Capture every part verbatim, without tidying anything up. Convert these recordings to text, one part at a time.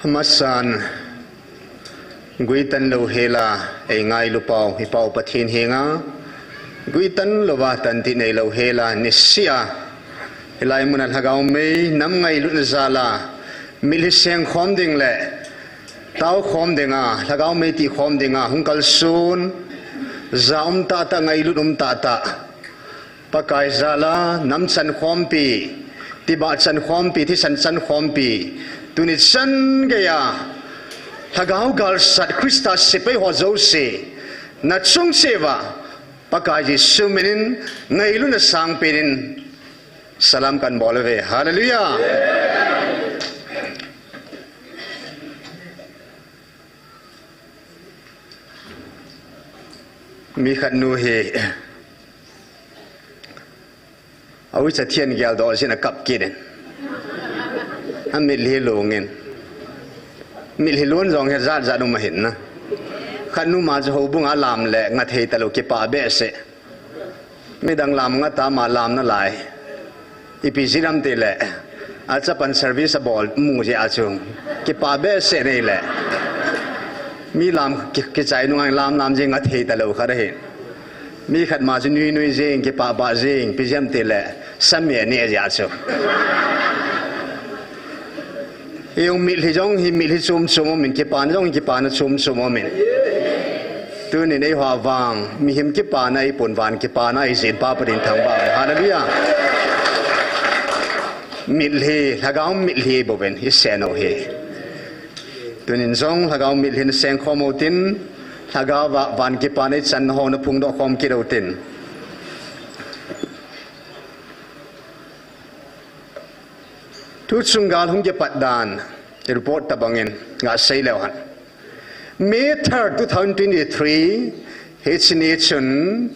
Amasan, guitan lou hela, ei ngailu pau, i pau Pathen henga, guitan louva tanti neilou hela, nisea, hilai muna lhagao mei, nam ngailutna jala, mitlhi seng khom ding le, tao khom dinga, lhagao mei ti khom dinga, hung kalson, ja um tahtah, ngailut um tahtah. Pakai jala, nam chan khompi, tibah chan khompi, thisan chan khompi, tuni chan geiya, lhagao galsat Christa sepai ho jouse, nachung cheh uva, Pakai Jesu minin, ngailutna sangpen in, salam kan bol uve. Hallelujah. Mi khat nu hi, a uicha thian geldoh jin akap kit in. Amitlhi lungin. Mitlhi lung jong hi jat jat um ahin na. Khat nu ma chu houbung a lam le nga thei talou kipah behseh. Midang lam nga ta ma lam nalai. Ipi jeh ham tile. Achapan service abol mu jeh a chu. Kipah behseh nei le. Mi lam ki, kichai nunga lam lam jing nga thei talou khat ahi. Mi khat ma chu nui nui jing, kipah pah jing, ipi jeh ham tile. Sa me ne jeh a chu. Hiu mitlhi jong hi mitlhi chom chom umin, kipana jong hi kipana chom chom umin. Tunin eiho vang, mihem kipana eipon van kipana eijin pa Pathen thangvah. Hallelujah. Mitlhi, lhagao mitlhi bouvin, i sen u hi. Tunin jong lhagao mitlhi naseng khom utin, lhagao va, van kipana eichan ho naphongdoh khom kit utin. Tuchung gal hung kipat dan, report tabangin, nga sei leu hen. May third, two thousand twenty-three, hiche ni chun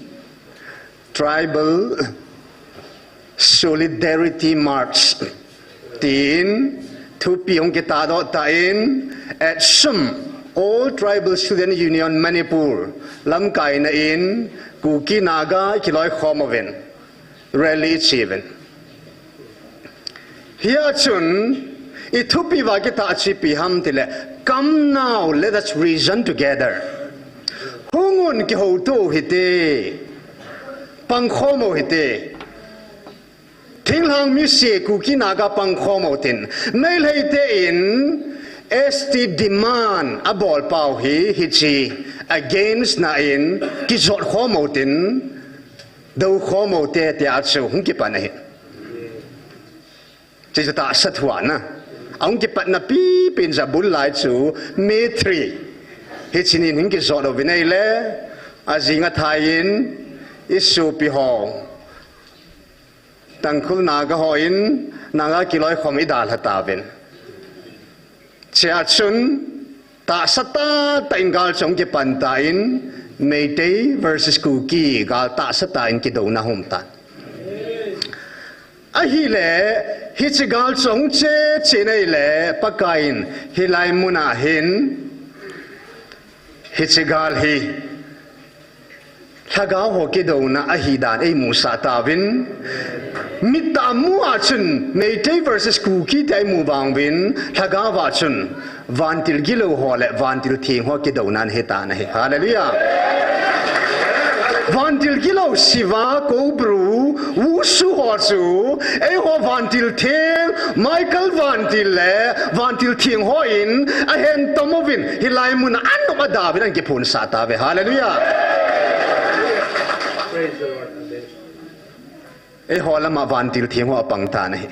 Tribal Solidarity March tin thupi hung kitahdoh tan, ATSUM, All Tribal Student Union Manipur, lamkaina in, Kuki Naga kiloikhom uvin. Rally ichi uvin. Hia chun, i thupi uva kitah chu ipi ham tile, "Come now, let us reason together." Hung un kihouto u hite, pangkhom u hite. Thinglhang misi Kuki Naga pangkhom utin, Meitei te in S T demand abol pau hi, hiche against na in kijot khom utin, Dou khom u te, tia chu hung kipan ahi. Hiche chu tahsa thu ana. Ahung kipatna pipen jabul lai chu May three. Hiche nin hung kijot uvin ahile, ajing athai in, i sopi ho. Tangkhul Naga ho in, Naga kiloikhom i dalha tauvin. Hichea chun, tahsa tahtah in gal chu hung kipan tan, Meitei versus Kuki gal tahsa tah in kidouna hung um tan. Ahile, hiche gal chu hung che che in ahile, Pakai in hilai muna hin, hiche gal hi, Lhagao ho kidouna ahi dan eimusah tauvin, mittah mu a chun Meitei versus Kuki tia imu vang uvin, Lhagao a chun vantil gilou ho le vantil theng ho kidouna ahi tan ahi. Hallelujah. Vantil gilou Shiva, Cobra, Wushu ho chu, eiho vantil theng, Michael vantil le vantil theng ho in ahen tom uvin, hilai muna anop ada uvin ana kiphonsah tauve. Hallelujah. Praise the Lord. Eiho lama vantil theng ho apang tan ahi.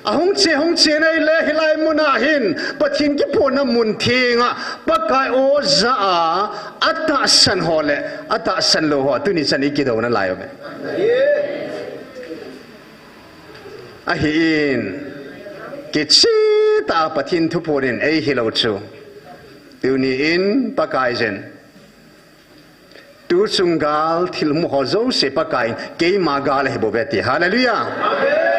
Ahung che, hung che in ahile, hilai muna hin, Pathen kiphonna mun thenga, Pakai o ja a, atahsan ho le atahsan lou ho, tuni chan i kidouna lai uve. Ahin, kicheh tah a Pathen thuphon in eihil u chu. Tuni in Pakai jen. Tuchung gal thil mu ho jouse Pakai in, keima gal ahi bouve ti. Hallelujah. Amen.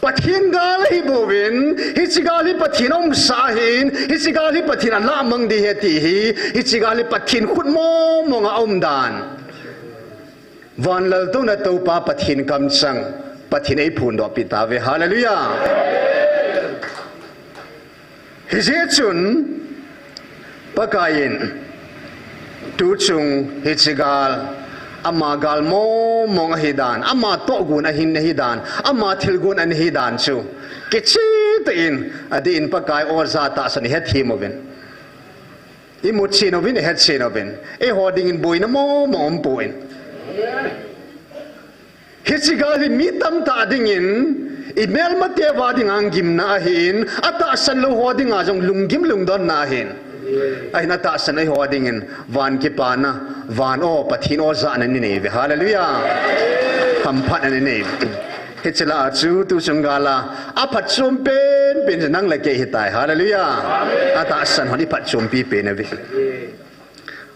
Pathen gal ahi bouvin, hiche gal hi Pathen aumsa ahin, hiche gal hi Pathen alamang ding ahi ti hi, hiche gal hi Pathen khut mong mong a aum dan. Van laltouna Toupa Pathen kamchang, Pathen eiphondoh pi tauve. Hallelujah. Hijeh chun, Pakaiyin, tuchung hiche gal, ama gal mong mong ahi dan, ama tohgon ahin ahi dan, ama thilgon ahin ahi dan chu, kicheh tah in, adeh in Pakai oja tahsan ihet thim uvin. Imu chen uvin, ihet chen uvin. Eiho dingin boina mong mong umpoi. Hiche gal hi mi tamtah dingin, imelmate uva dinga gimna ahin, atahsan lou ho dinga jong lunggim lungdonna ahin. Ahin atahsan eiho dingin, van kipana, van o, Pathen o jana inei uve. Hallelujah. Hamphatna inei uve. Hiche lah a chu, tuchung gal a, aphatchom penpen chu nang le kei ahitai. Hallelujah. Atahsan hon iphatchompi pen uve.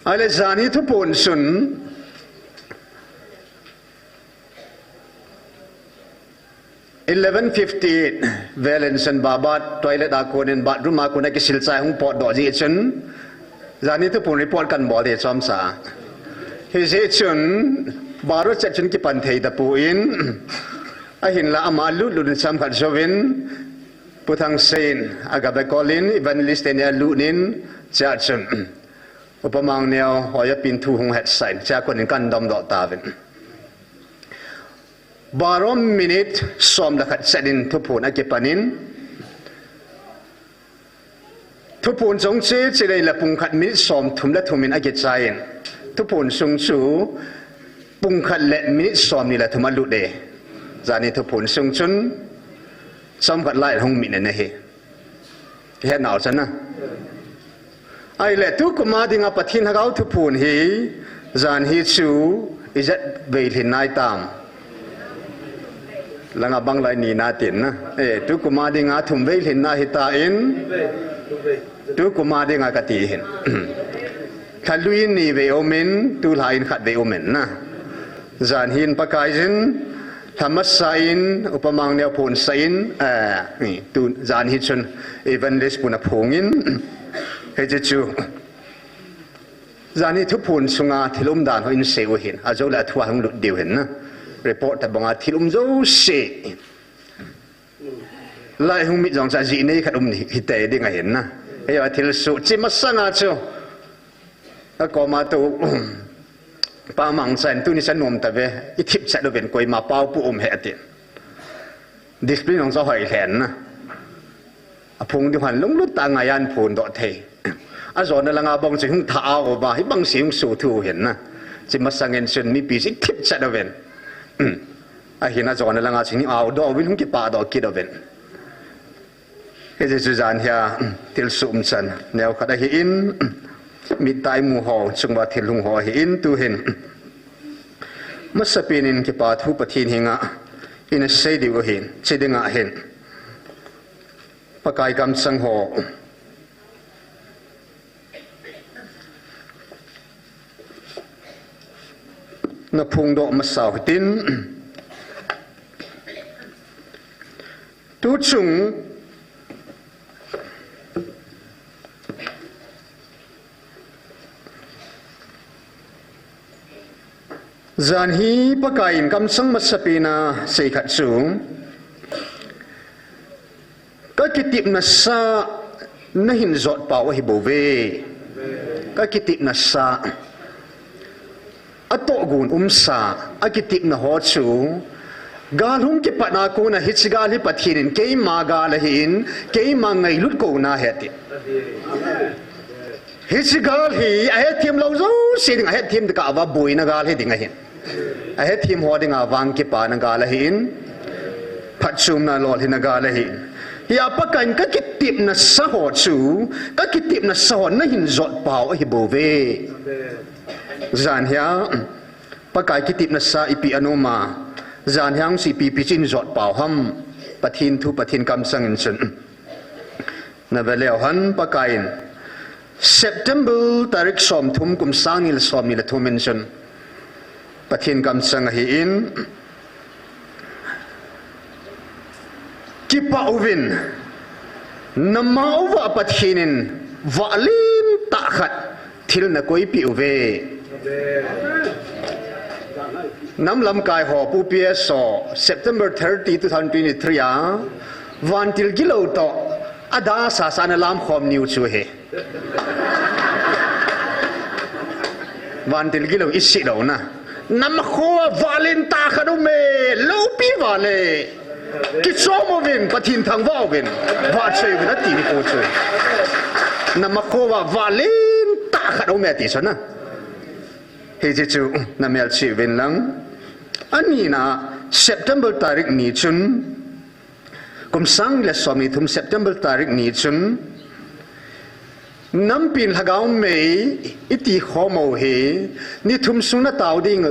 Ahile jan hi thuphon chun, eleven fifty-eight vel in chun babat toilet a konin bathroom a kona kisil chai hung potdoh jeh chun, jan hi thuphon report kan bol ding chomcha. Hijeh chun, baro chet chun kipan thei tapon, ahinla ama lut lut in chomkhat jouvin, Pu Thangsei in, aga ve kolin, evangelist teni alut in, chea chun, Upa Mangneo, Hoiya pin thu hung hetsah in, chea konin kan domdoh tauvin. Baro minute som le khat chet in thuphon akipanin, thuphon chong che che lei le pung khat minute som thum le thum in akichaiyin. Thuphon sung chu pung khat le minute som ni le thum alut e. Jan hi thuphon sung chun chomkhat lai hung mit na ahi. Ihet nau chana. Ahile, tukum a dinga Pathen Lhagao thuphon hi, jan hi chu, ijat vei lhin nai tam. Langa bang lai ni na tin na. Eh, tukum a dinga thum vei lhin na hitan, tukum a dinga kati hin. Lha lui in ni vei umin, tulha in khat vei umin na. Jan hin Pakaiyin, lha masa in, Upa Mangneo phonsah in, eh, tu, jan hi chun evangelist pun aphongin, hiche chu, jan hi thuphon sunga thil umdan ho in sei u hin, ajou le athu a hung lut diu hin na. Report tabanga thil um jouse. Lai hung mit jong chu ajeh nei khat um hi, hite ding ahin na. Hia thilsoh, chi masanga chu. Akoma tu, Pa Mangchan tuni chan nom tave, ithip chat uvin koima pao pu um he atin. Discipline jong chu hoi lhen na. Aphong diu han lunglut tah a ngaiyin phondoh thei. Ajona langa bong chu hung tha a uva, hibang si hung so thu hin na. Chi masangin chun mipi chu ithip chat uvin. Ahin ajona langa chu hung aodoh uvin hung kipahdoh kit uvin. Hiche chu jan hia, thilsoh umchan, neo khat ahin, mit tah a imu ho, chunguva thil hung ho ahin, tuhin. Masapen in kipa thu Pathen henga, ina sei diu ahin, chi dinga hin. Pakai kamchang ho. Na phongdoh masa u hitin. Tuchung jan hi Pakaiyin kamchang masapen a sei khat chu, ka kitepna sa nahin jot pau ahi bouve. Ka kitepna sa, atohgon umsa, akitepna ho chu, gal hung kipat na kona hiche gal hi Pathen in keima gal ahin, keima ngailut kouna ahi ati. Hiche gal hi ahetthem lou jouse ding, ahetthem ding kah uva boina gal hi ding ahin. Ahetthem ho dinga vang kipana gal ahin, phatchomna lolhinna gal ahin. Hia Pakaiyin ka kitepna sa ho chu, ka kitepna sa ho nahin jot pau ahi bouve. Jan hia, Pakai kitepna sa ipi anom a, jan hia chu ipi ipi chu in jot pau ham, Pathen thu, Pathen kamchang in chun. Na ve leu hen Pakaiyin September tarik somthum kum sang ni le somni le thum in chun Pathen kamchang ahin, Kipah uvin, nama uva Pathen in vah lentah khat thil nakoipeh uve. Nam lamkai ho, Pu P S ho, September thirty, two thousand twenty-three a, vantil gilou toh, ada sasa ana lamkhom niu chu ahi. Vantil gilou isi lou na. Nama kho a vah lentah khat um e, loupi vale. Kichom uvin, Pathen thangvah uvin. Vahchoi uvin ati hi pu chu. Nama kho a vah lentah khat um e ti chu na. Hiche chu, namelchih uvin lang. Anina, September tarik ni chun, kum sang le som ni thum September tarik ni chun, nampin lhagao mei iti khom u hi, ni thum sung natao ding,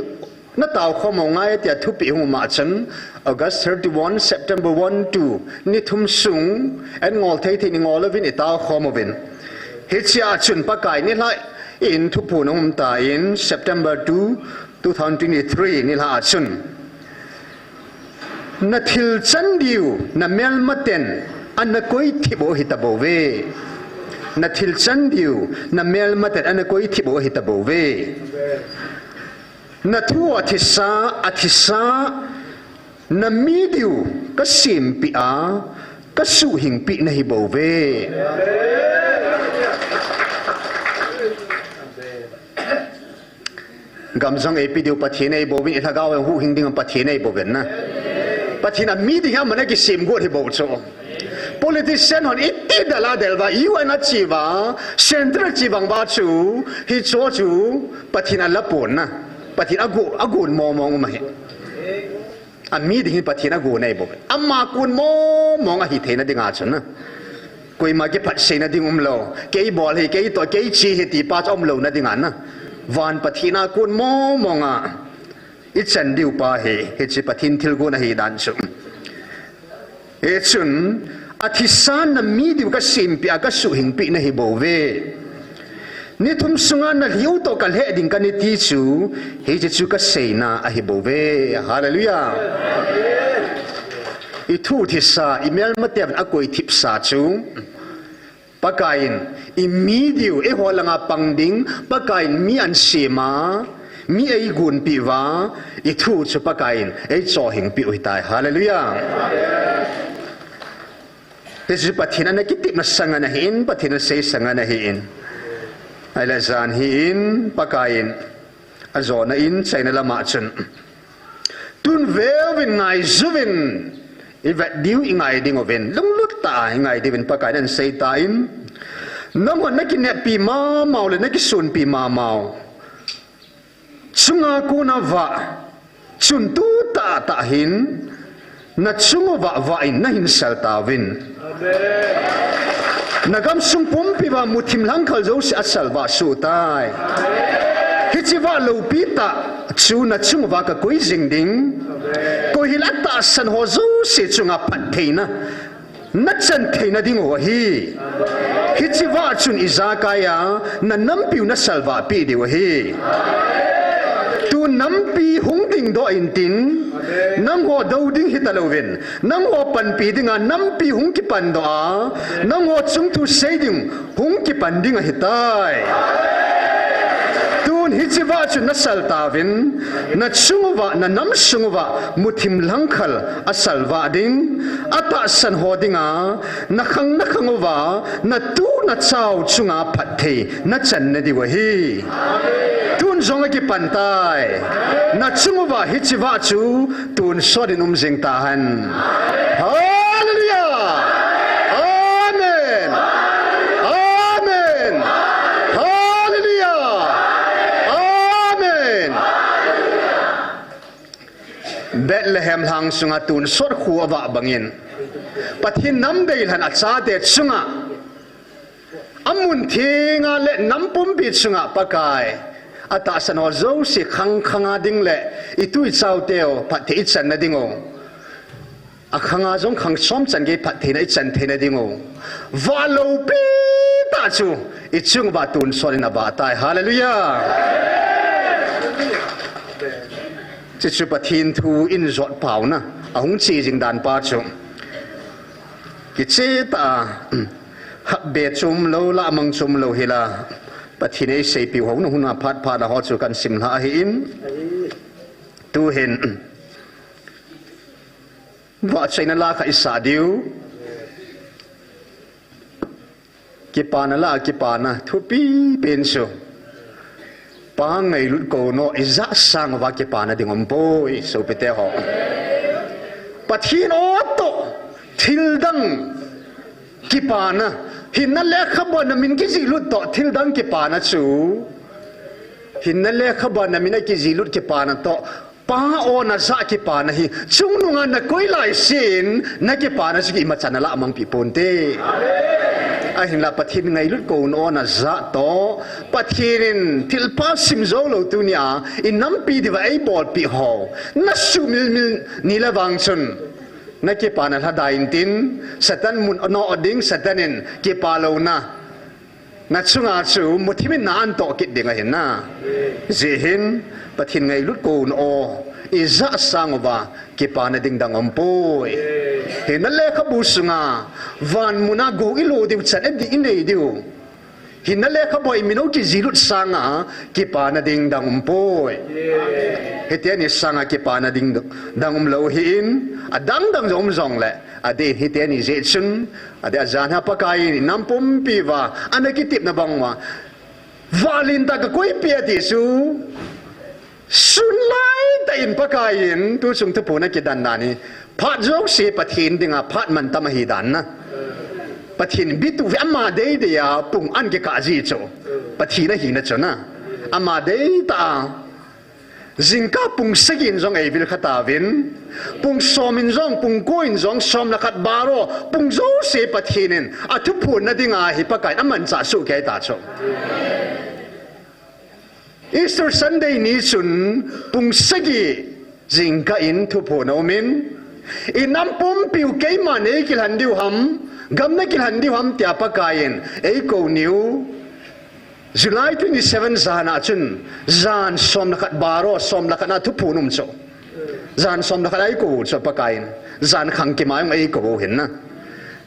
natao khom u ngai tia thupeh hung um a chun, August thirty-one, September one, two, ni thum sung, an ngol thei thei ni ngol uvin itao khom uvin. Hichea chun Pakai nilhah in thuphon hung um tan, September two, two thousand twenty-three nilhah a chun. Na thil chan diu, na melmaten, ana koi thip u ahi tabouve. Na thil chan diu, na melmaten, ana koi thip u ahi tabouve. Na thu athisa, athisa, na mi diu, ka sempeh a, ka suhhingpeh nahi bouve. Gam jong eipeh diu Pathen ahi bouvin, ilhagao huhhing ding Pathen ahi bouvin na. Pathen a mi ding hi aman akisem got ahi bou chu. Politician hon iti del a del uva, U N a che uva, Central che vang uva chu, hicho chu, Pathen ala pon na. Pathen agot, agot mong mong um ahi. A mi ding hi Pathen agot ahi bou. Ama kon mong mong ahi theina dinga chu na. Koima kiphatseina ding umlou. Kei bol hi, kei toh, kei che hi ti pa chu umlouna dinga na. Van Pathen a kon mong mong a. Ichan diu pa hi, hiche Pathen thilgon ahi dan chu. Hichun, athisa na mi diu ka sempeh a ka suhhingpeh nahi bouve. Ni thum sunga na lhiu toh ka lheh ding kani ti chu, hiche chu ka seina ahi bouve. Hallelujah. I thu thisa, i melmaten akoi thipsa chu. Pakai in, i mi diu, eiho langa pang ding, Pakai in mi ahin sem a, mi eigonpeh uva, i thu chu Pakai in, eichohhingpeh u ahitai. Hallelujah. Hichu Pathen ana kitepna sanga ana hin, Pathen ana seisanga ana hin. Ahile jan hin, Pakai in, ajona in, achaina lama chun. Tun veuvin ngaijuvin, i vet diu i ngai ding uvin, lunglut tah a i ngai diuvin Pakai in ahin seitan. Nangho nakineppi mamau le nakisonpi mamau. Chunga kona vah, chun tu tahtah hin, na chung uva vah in nahin sel tauvin. Amen. Na gamsung pumpi uva muthim langkhal jouse asel vah soh tai. Amen. Hiche vah loupi tah chu na chung uva kakoi jing ding. Amen. Koi hile atahsan ho jouse chunga phattheina. Na chan theina diu ahi. Hiche vah chun ijakai a, na nampiu na salvah peh diu ahi. Tu nampi hung dingdoh intin, nangho dou ding hitalouvin, nangho panpi dinga nampi hung kipandoh a, nangho chungthu sei ding hung kipan ding ahitai. Tun hiche vah chu na sel tauvin, na chung uva, na nam sung uva, muthim langkhal asalvah ding, atahsan ho dinga, na khang na khang uva, na tu na chau chunga phatthei, na channa diu ahi. Tun jong akipan tai. Na chung uva hiche vah chu, tonsot in um jing tahen. Hallelujah! Amen! Amen! Hallelujah! Amen! Bethlehem lhang sunga tonsot khu avah bangin, Pathen nam deilhen achate chunga, amun thenga le nam pumpi chunga Pakai, atahsan ho jouse khang khanga ding le, itu ichauteu phatthei ichanna diu. Akhanga jong khang chomchan gei phattheina ichan theina diu. Vah loupi tah chu, ichung uva tonsot in avah tai. Hallelujah! Chuchu Pathen thu in jot pauna, ahung che jing dan pa chu. Kiche tah a, hapbe chom lou, lahmang chom lou hila, Pathen in eiseipiu hou nung huna phat phat a ho chu kahin simlha ahin. Tuhin, vahchoina la khat isah diu. Kipana la, kipana thupi pen chu. Pa ngailut kou in o, ijah sang uva kipana ding umpoi, sopite ho. Pathen o toh, thil dang kipana. Hinna lekhabua namin kijihlut toh, thil dang kipana chu. Hinna lekhabua namin akijihlut kipana toh. Pa o najah kipana hi, chungnunga nakoi laisen, nakipana chu imacha nalah mangpeh ponte. Ahinla Pathen ngailut kou in o najah toh, Pathen in thilpha simjou lou tunia, inampi diuva eibolpeh ho, nasuh milmil nile vang chun, nakipana lhadai intin, Satan mun anoh ding, Satan in kipalouna nachunga chu muthim in na ahin toh kit ding ahin na. Hijeh hin, Pathen ngailut kou in o, ijah sang uva kipana ding dang umpoi. Hinna lekhabu sunga, van muna gou ilut diu chan idih inei diu. Hinna lekhabua imin o kijihlut sanga, kipana ding dang umpoi. Hiteni sanga kipana ding dang umlou ahin, adang dang jong um jongle, adeh hiteni jeh chun, adeh ajanhi a Pakai in inam pumpi uva, ana kitepna bang uva, vah lentah kakoipeh ati chu, sun laitah in Pakai in, tuchung thuphon akidan dan hi, phat jouse Pathen dinga phat mantam ahi dan na. Pathen bituh ve ama deidei a pung ahin kikah ji chu, Pathen ahina chu na. Ama deitah a, jingkah pung sagi in jong eivil khatauvin, pung som in jong, pung ko in jong, som le khat baro, pung jouse Pathen in athuphonna dinga hi Pakai in amanchah soh kei ta chu. Easter Sunday ni chun pung sagi jingkah in thuphon aumin, inam pumpiu keima neikilhen diu ham, gam nakilhen diu ham tia Pakai in eikou niu, July twenty seven jana chun, jan som le khat baro, som le khat na thuphon um chu, jan som le khat a eikou chu Pakai in, jan khangkim a jong eikou u ahin na.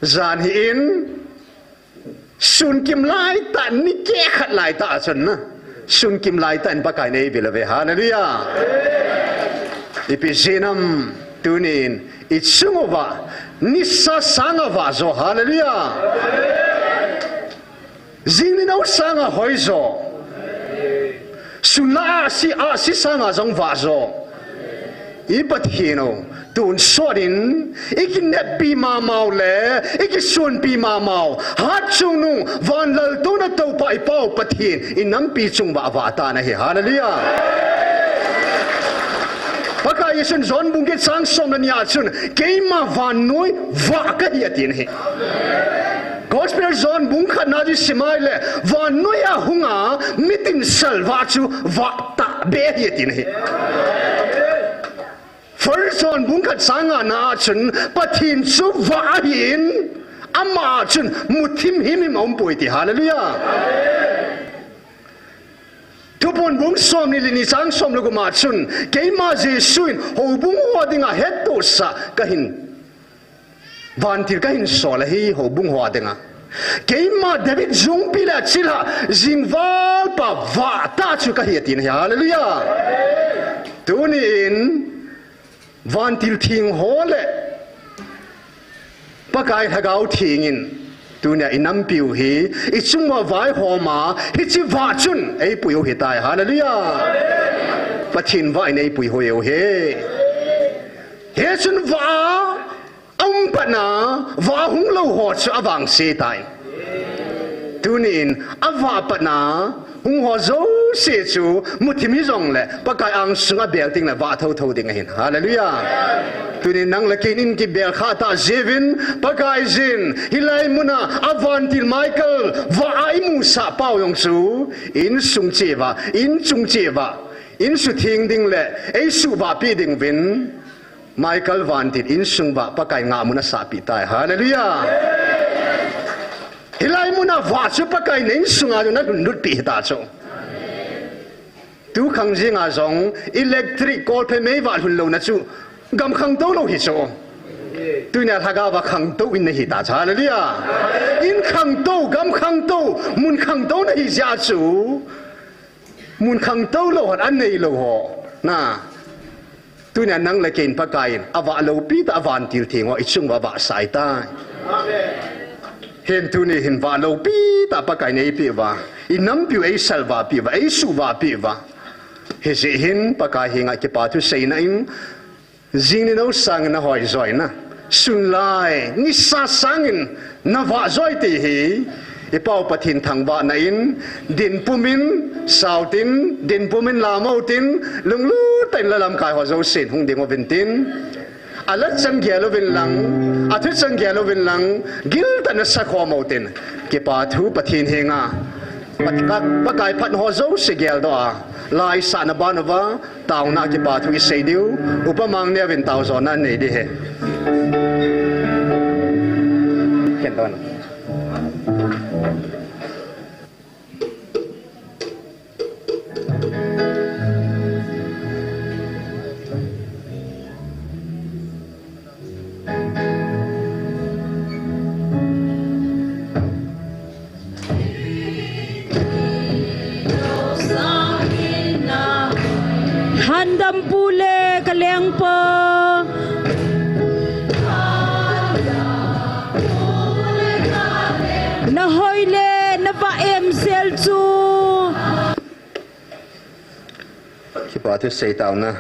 Jan hi in, sunkim laitah, nikho khat laitah a chun na, sunkim laitah in Pakai in eivil uve. Hallelujah. Ipi jeh ham, tunin ichung uva nisa sanga vah jo. Hallelujah. Jing ninou sanga hoi jo. Sun la ahsi, ahsi sanga jong vah jo. I Pathen u, tonsot in ikineppi mamau le ikisonpi mamau, hatchungnung, van laltouna Toupa i Pau Pathen, inampi chung uva vah tan ahi. Hallelujah. Pakai Jesun John bung get chang som le ni a chun, keima vannoi vah kahi atin ahi. Gospel John bung khatna chu isim a ahile, vannoi a hunga mi tinsel vah chu vah tahbeh ahi atin ahi. First John bung khat chang ngana a chun, Pathen chu vah ahin, ama a chun muthim himhim aumpoi ti. Hallelujah. Thuphon bung somni le ni chang som le gup a chun, keima Jesu in houbung ho dinga hettohsah kahin, vantil kahin sol ahi houbung ho dinga. Keima David jungpi le achilhah jingvalpa vahtah chu kahi atin ahi. Hallelujah. Tunin vantil theng ho le Pakai Lhagao Theng in tunia inampiu hi ichung uva vaihom a, hiche vah chun eipui u ahitai. Hallelujah. Pathen vah in eipui u ahi. Hichun vah a um patna, vah hung lou ho chu avangse tai. Tunin avah patna hung ho jouse chu muthim hijongle Pakai angsunga bel tengle vah thotho ding ahin. Hallelujah. Tunin nang le kei in kibel khah tah jiuvin, Pakaiyin hilai muna avantil Michael vah a imusah pau jong chu insung cheh uva, inchung cheh uva, insutheng ding le eisuvahpi ding uvin Michael vantil insung uva Pakai ngahmun asahpeh tai. Hallelujah. Hilai muna vah chu Pakai in insunga jong nalhunlutpeh ahita chu. Tukhang jenga jong electric kolphe meivah lhun louna chu gamkhang toulou hi chu. Tunia lhagao va khangtou in nahi ta chu. Hallelujah. In khangtou, gam khangtou, mun khangtou nahi jeh chu. Mun khangtou lou hon anei lou ho. Na. Tunia nang le kei in Pakai in avah loupi tah a vantil theng ho i chung uva avah sah ahitai. Hin tuni hin vah loupi tah Pakai in eipeh uva. I nampiu eisalvah peh uva, eisuvah peh uva. Hijeh hin Pakai henga kipa thu seina in, jing ni nou sangin nahoujoina, sunlai nisa sangin navah joi ti hi, i Pau Pathen thangvahna in, dinpum in sao tin, dinpum in lamou tin, lunglut tah in la lamkai ho jousen hung ding uvin tin, a la chang gel uvin lang, a thu chang gel uvin lang, giltah in na sakhom uvin tin, kipa thu Pathen henga, Pat-, Pakai phat ho jouse geldoh a, la isahna ban uva, taona kipa thu isei diu, Upa Mangneo vin taojona nei ding ahi. Ken don. Handam pu le kalengpa. Na hoi le na va em sel chu. Kipa thu sei taona.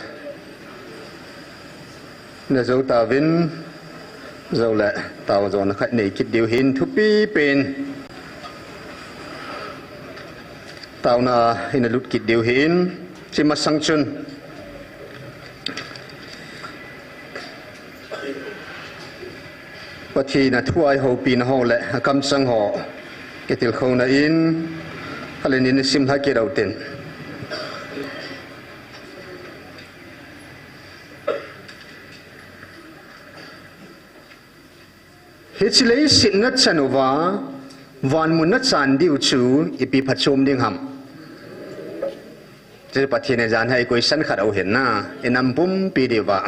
Na jou tauvin, jou le taojona khat nei kit diu hin thupi pen. Taona in a lut kit diu hin, chi masang chun. Pathen a thu a i houpi na ho le a kamchang ho, kitilkhouna in, kalen in i sim lha kit uvin tin. Hiche leiset na chan uva, van mun na chan diu chu, ipi phachom ding ham. Chu Pathen in jan hi question khat ahin na, i nam pumpi diuva.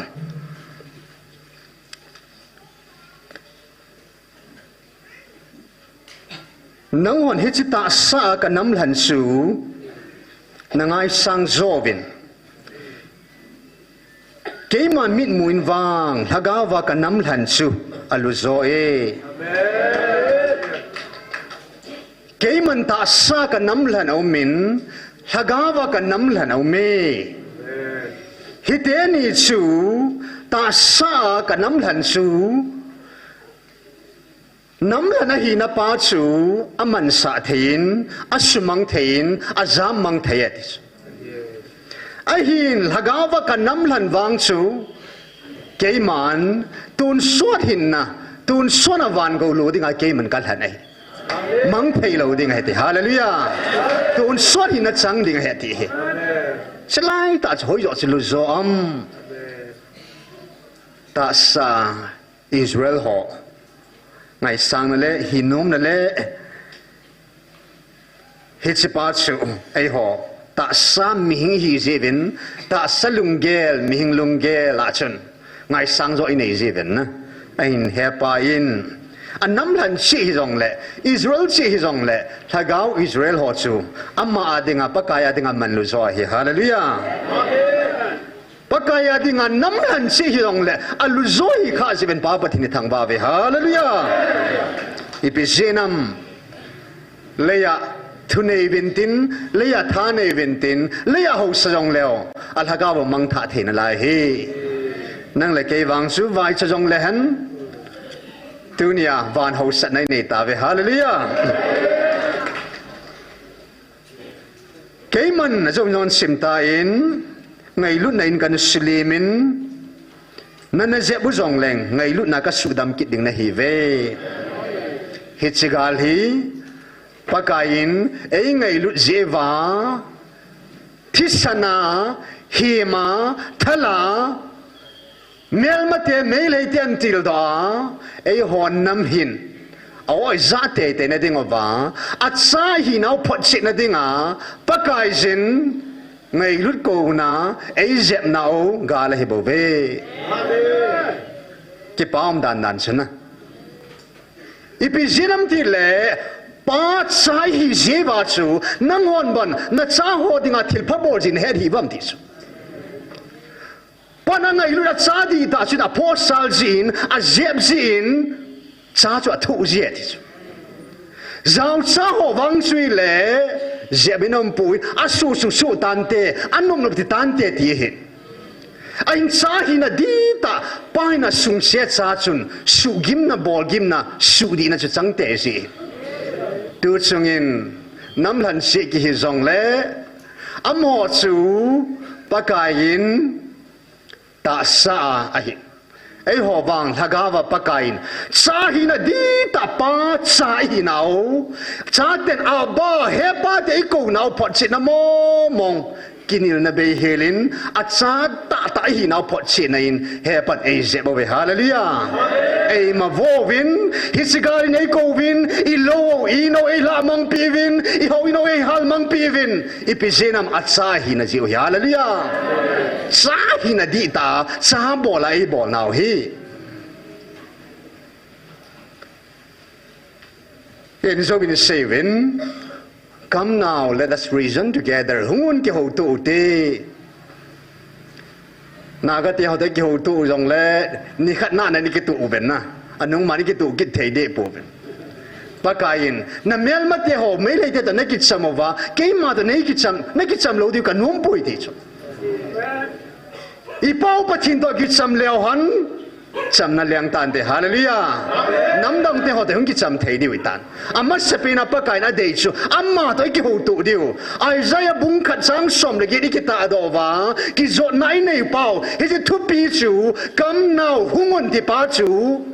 Nanghon hiche tahsa a ka namlhan chu na ngaisang jo uvin. Keima mitmu in vang, lhagao va ka namlhan chu alu jo e. Keiman tahsa ka namlhan aumin, lhagao va ka namlhan aume. Hiteni chu tahsa a ka namlhan chu, namlhan ahina pa chu amansah thei in, asumang thei in, ajammang thei e ti chu. Ahin lhagao va ka namlhan vang chu, keiman tonsot hinna, tonsot a van gou lou dinga keiman ka lhan ahi. Mang thei lou ding ahi ti. Hallelujah. Tonsot hinna chang ding ahi ti hi. Chulai tah chu hoijo chu lu jo am. Tahsa Israel ho ngaisang na le, hinom na le, hiche pa chu eiho tahsa mihing hi jeh uvin, tahsa lunggel, mihing lunggel a chun ngaisang jo i nei jeh uvin na. Ahin hepa in, a namlhan cheh hijongle, Israel cheh hijongle, lhagao Israel ho chu ama a dinga, Pakai a dinga manlu jo ahi. Hallelujah. Pakai a dinga namlhan cheh hijongle, alu jo hi kha jeh uvin Pa Pathen i thangvah uve. Hallelujah. Ipi jeh ham, leiya thu nei uvin tin, leiya tha nei uvin tin, leiya haosa jongleu, a lhagao va mangthah thei nalai ahi. Nang le kei vang chu vaicha jongle hen, tunia van haosatna i nei tauve. Hallelujah. Keiman a jong jong sim tan, ngailutna in kana sulim in, nana jep u jongleng, ngailutna ka sudam kit ding nahiuve. Hiche gal hi, Pakai in, ei ngailut jeh uva, thisan a, hima, thala, Melmate, meilheite ahin tildoh a, eiho nam hin, a-oi jah teitei na diuva, acha hinau photchet na dinga, Pakaiyin, ngailut kouna, eijepnau, gal ahi bouve. Kipah um dan dan chu na. Ipi jeh ham tile, pa cha ihi jeh uva chu, nanghon bang, nacha ho dinga thilpha bol jin het hih uvam ti chu. Pa na ngailut a cha dihtah chun aphosal jin, ajep jin, cha chu athoh ji e ti chu. Jaocha ho vang chu ile, jep in aumpoi, asuh suh suh tante, anop nop ti tante ti ahi. Ahin cha hina dihtah, pa hina sungse cha chun, suhgimna, bolgimna, suhdihna chu changte ji. Tuchungin, namlhan seh kihi jongle, amaho chu, Pakaiyin, tahsa a ahi. Eiho vang lhagao va Pakaiyin, cha hina dihtah pa cha ihinau, chaten Abba, He Pa ti eikou nau photchetna mong mong, kinelna bei helin, acha tahtah ihinau photchetna in, He Pan eijep uve, hallelujah. Eima vo uvin, hiche gal in eikouvin, ilou, inou eilhamangpi uvin, ihou inou eihalmangpi uvin, ipi jeh ham acha hina jeh u hi, hallelujah. Cha hina dihtah, cha bol a eibolnau hi. Ken jouvin seiyuvin, come now, let us reason together. Hungun kihouto ute. Naga te ho toh kihouto jongle, nikhat na na ni kito uven na. Anung ma ni kito kit thei deh pouven. Pakaiyin, namelma te ho, Meitei te toh nakicham uva, keima toh nakicham, nakicham lou diu kanom poi ti chu. I Pa u Pathen toh kicham leu hen, chamna leng tante, hallelujah. Namdang te ho toh hung kicham thei diu ahitan. Amasapen a Pakaiyin adei chu, ama toh ikihouto diu. Isaiah bung khat chang som le get ikitahdoh uva, kijotna inei pau, hiche thupi chu, come now, hungun ti pa chu.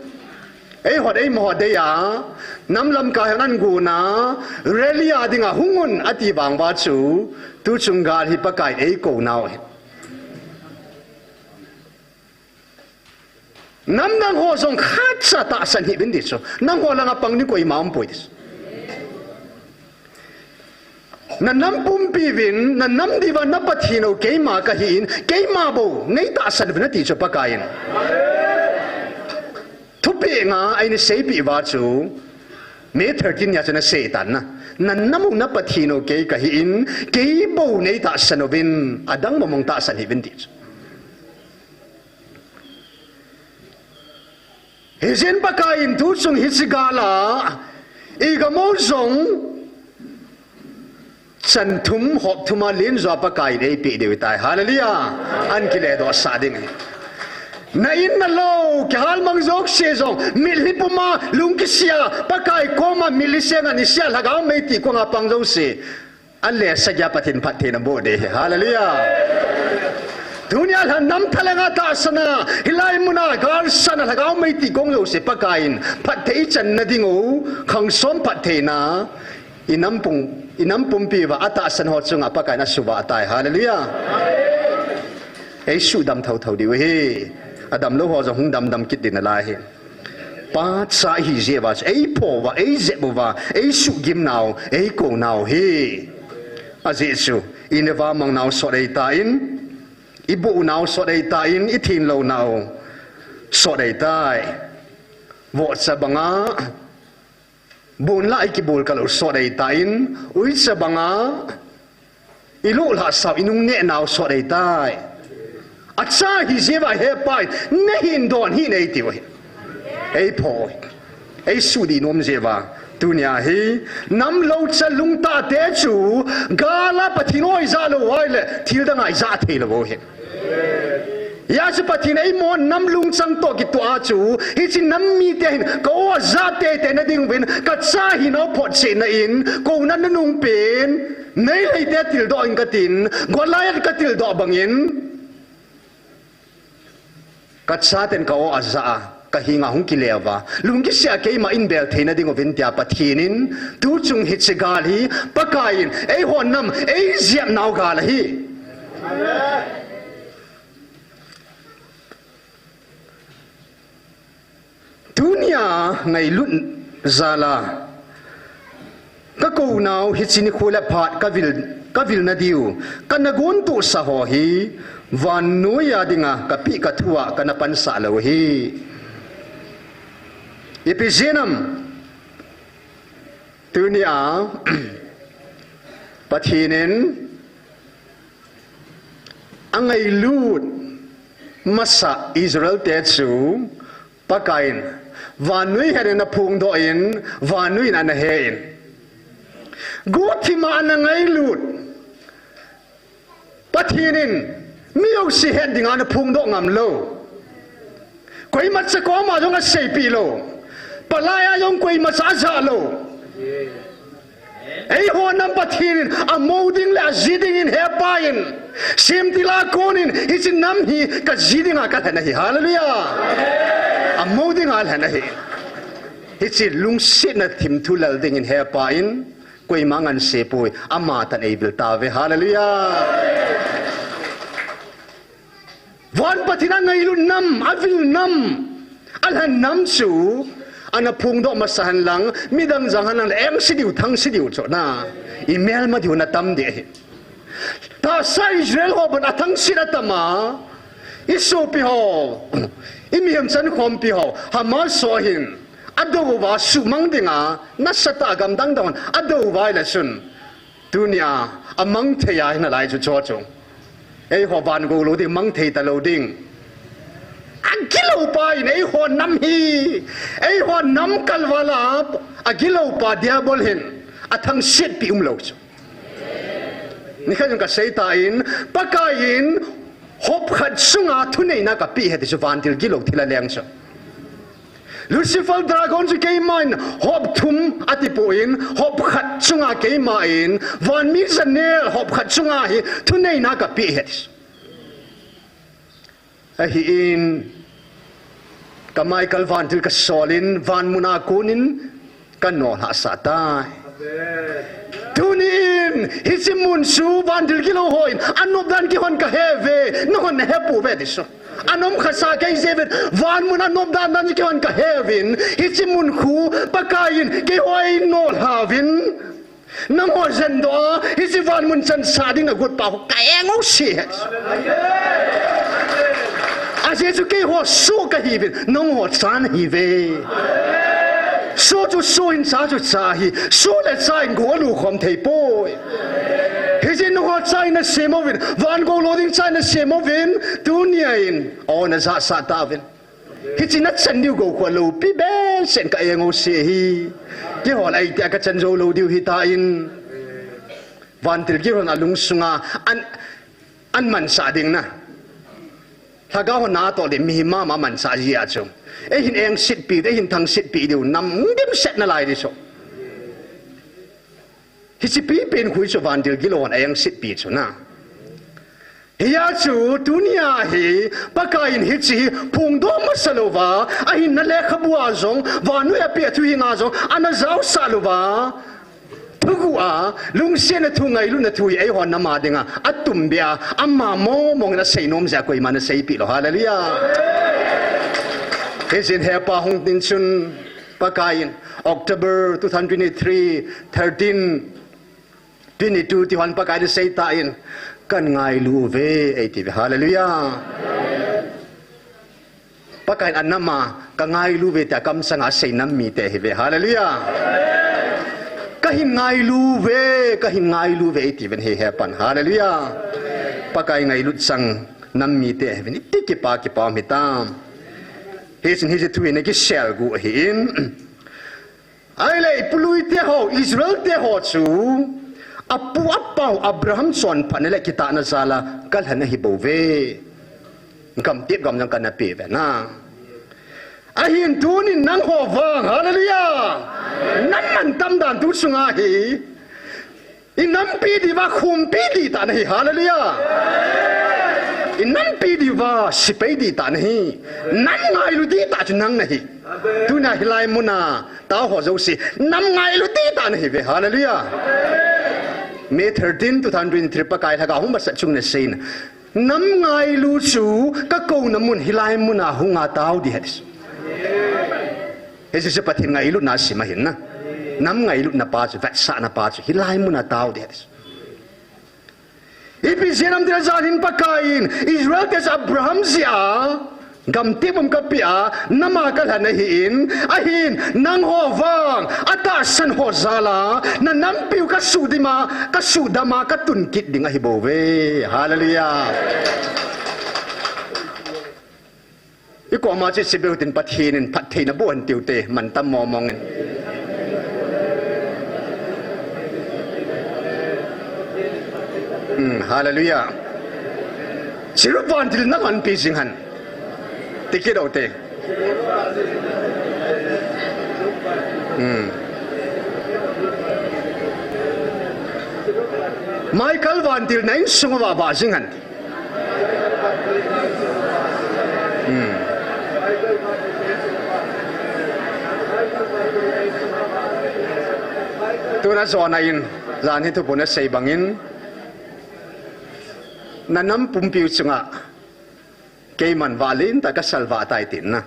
Eiho, eima ho dei a, nam lamkai hon agon a, rally a dinga hungun ati vang uva chu, tuchung gal hi Pakaiyin eikou nau hi. Namdang ho jong khatcha tahsan hih uvin ti chu. Nangho langa pang ding koima umpoi ti chu. Nanam pumpi uvin, nanam diuva na Pathen u keima kahin, keima bou neitahsan uvin ati chu Pakaiyin. Thupeh nga eina seipeh uva chu, May thirteen nia chu ana seitan na. Nanam u na Pathen u kei kahin, kei bou neitahsan uvin, adang mong mong tahsan hih uvin ti chu. Hijeh in Pakaiyin tuchung hiche gal a, igam u jong, chan thum, hop thum a lenjo a Pakaiyin eipeh diu ahitai. Hallelujah. Ana kiledoh sah ding. Na in na lou, kihalmang jouse jong, mitlhi puma, lungkisia, Pakai koma mitlhi senga nisea lhagao mei ti konga pang jouse. Alesah geiya Pathen phattheina boh ding ahi. Hallelujah. Tunia lhan nam thalhenga tahsan a, hilai muna galsatna lhagao mei ti kong jouse Pakaiyin phatthei ichanna diu, khangsom phattheina, inam pung, inam pumpi uva atahsan ho chunga Pakaiyin asuvah tai. Hallelujah. Eisudam thotho diu ahi. Adamlou ho jong hung damdam kit ding nalai ahi. Pa cha ihi jeh uva chu, eipho uva, eijep uva, eisuhgim nau, eikou nau ahi. Ajeh chu, ineva mang nau sot eitan, iboh nau sot eitan, ithenlou nau sot eitai. Vohcha banga, bonlah ikibol kalou sot eitan, uicha banga, iluhlhah sau, inung neh nau sot eitai. Acha ihi jeh uva He Pa in, nahin don hih in eitiu ahi. Eipho, eisudih nom jeh uva. Tunia hi, nam loucha lungtah te chu, gal a Pathen u ijah lou uva ahile, thil dang a ijah theilou u ahi. Hijeh chun Pathen in eima nam lungchang toh kitoh a chu, hiche nam mite hin, ka-o ajah teitei na diuvin, kacha hinau photchetna in, kouna nanung pen, Meitei te tildoh in katin, Goliath katildoh bangin, kachaten ka-o ajah a, kahenga hung kile uva, lungkisia keima in bel theina diuvin tia Pathen in, tuchung hiche gal hi, Pakaiyin, eiho nam, eijep nau gal ahi. Tunia ngailut jal a, kakou nau hiche nikho le phat kavil, kavilna diu, kana gontohsa ho hi, vannoi a dinga kapeh kathu a kana pansah lou ahi. Ipi jeh ham, tunia Pathen in angailut masa Israel te chu Pakaiyin vannoi hen in aphongdoh in, vannoi in ana he in. Guhthima ana ngailut Pathen in mi jouse het dinga ana phongdoh ngam lou. Koimacha koma jong aseipeh lou. Palai a jong koimacha ajah lou. Eiho nam Pathen in amou ding le ajih dingin hepa in, semtil a konin hiche nam hi kajih dinga kalhen ahi. Hallelujah. Amou dinga alhen ahi. Hiche lungsetna thimthu lal dingin hepa in, koima ngansepoi, ama tan eivil tauve. Hallelujah. Van Pathen in angailut nam, avil nam, alhen nam chu ana phongdoh masa hen lang, midang jang hen lang, engse diu, thangse diu chu na, imelma diu na tam ding ahi. Tahsa Israel ho bou athangset atam a, isopi ho, imihem chankhompi ho, Hamas ho hin adou uva, suhmang dinga nasatah a gamdang dang hon adou uva ahile chun, tunia amang thei ahi nalai chu chu chu. Eiho van gou lou ding, mang thei talou ding. Agilou pa in eiho nam hi, eiho nam kalval a agilou pa Diabol hin athangsetpi umlou chu. Nikhat jong kaseitan, Pakaiyin hop khat chunga thuneina kapeh ahi ti chu, vantil gilou thil aleng chu. Lucifer dragon chu keiman hop thum atipon, hop khat chunga keiman vanmi janel hop khat chunga hi thuneina kapeh ahi ti chu. Ahin, ka Michael vantil kasolin, van muna konin ka nolhah sah tai. Tunin, hiche mun chu vantil gilou hon anop dan keihon kahe uve, nahon nahe pouve ti chu. Anom khasa kei jeh uvin, van mun anop dan dan keihon kahe uvin, hiche mun khu Pakaiyin keiho einolhah uvin. Nangho jendoh a, hiche van mun chansah ding nagot pa ho, ka eng u si he. Ajeh chu keiho soh kahi uvin, nangho cha nahi uve. Soh chu soh in, cha chu cha ahi, soh le cha in gou alukhom thei poi. Hijeh in nangho cha in nasem uvin, van gou lou ding cha in nasem uvin, tunia in, o najah sah tauvin. Hiche nachan diu gou khu loupi behseh in ka eng u si hi. Keiho lah itia kachan jou lou diu hitan. Vantil gilou hon alungsunga an, an mansah ding na. Lhagao hon natoh ding mihem mama mansah jeh a chu. Eihin engsetpi, eihin thangsetpi diu nam dimset nalai ding chu. Hiche pipen khu chu vantil gilou hon a engsetpi chu na. Hia chu tunia hi Pakaiyin hiche hi phongdoh masa louva, ahinna lekhabua jong, vannoi a apeh thuhing a jong, ana jaosah louva. Thuguh a, lungsetna thu, ngailutna thu hi eiho nam a dinga atum beh a, ama mong mong in asei nom jeh a koiman aseipeh lou. Hallelujah. Hijeh in hepa hung tin chun Pakaiyin, October two thousand twenty-three, thirteen, twenty-two ti hon Pakaiyin aseitan, kan ngailu uve, eiti uve. Hallelujah. Pakaiyin anam a, ka ngailu uve tia kamchang a asei nam mite ahiuve. Hallelujah. Kahin ngailu uve, kahin ngailu uve, eiti uvin ahi hepan. Hallelujah. Pakai ngailut chang nam mite ahiuvin, iti kipa kipa um hitam. Hichun hiche thu hi nakisel gu ahin. Ahile, ipu lui te ho, Israel te ho chu, apu apau Abraham chonphatna le kitahna jal a kalhen ahibouve. Gamtep gam jong kana peh uve na. Ahin tunin nangho vang, hallelujah. Nam mantam dan tu chunga hi. Inampi diuva khumpi dihtah nahi, hallelujah. Inampi diuva sepai dihtah nahi. Nam ngailu dihtah chu nang nahi. Tuna hilai muna tao ho jouse, nam ngailu dihtah nahiuve, hallelujah. May thirteen, two thousand twenty-three, Pakai Lhagao hung masat chunga aseiyin. Nam ngailu chu kakouna mun hilai muna hunga tao ding ahi. Hiche chu Pathen ngailutna sim ahin na. Nam ngailutna pa chu, vetsahna pa chu, hilai muna tao ding ahi. Ipi jeh ham itile jan hin Pakaiyin, Israel te chu Abraham jeh a, Gamtep um kapeh a, nam a kalhen ahin, ahin, nangho vang, atahsan ho jal a, nanampiu kasuhdam a, kasuhdam a, katun kit ding ahibouve. Hallelujah. Ikoma chu sibeu tin Pathen in phattheina boh hen tiu te, mantam mong mong in. Hmm, hallelujah. Chirup vantil na vanpi jing hen. Ti kit u te. Hmm. Michael vantil na insung uva vah jing hen. Hmm. Tuna Jonah in, jan hi thuphon asei bangin, nanam pumpiu chunga keiman vah lentah kasalvah tai tin na.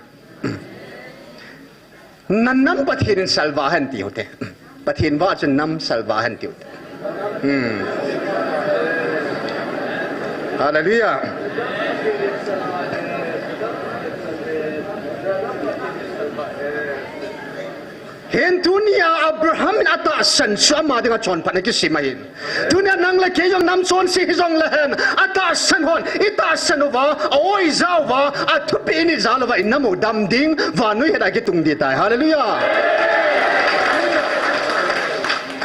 Nanam Pathen in salvah hen tiu te. Pathen vah chun nam salvah hen tiu te. Hmm. Hallelujah. Hin tunia Abraham in atahsan chu ama dinga chonphatna kisim ahin. Tunia nang le kei jong nam chonse hijong lehen, atahsan hon, itahsan uva, a-o ija uva, athupeh in ija uva, inam u dam ding, vannoi het a kitung ding ahitai. Hallelujah.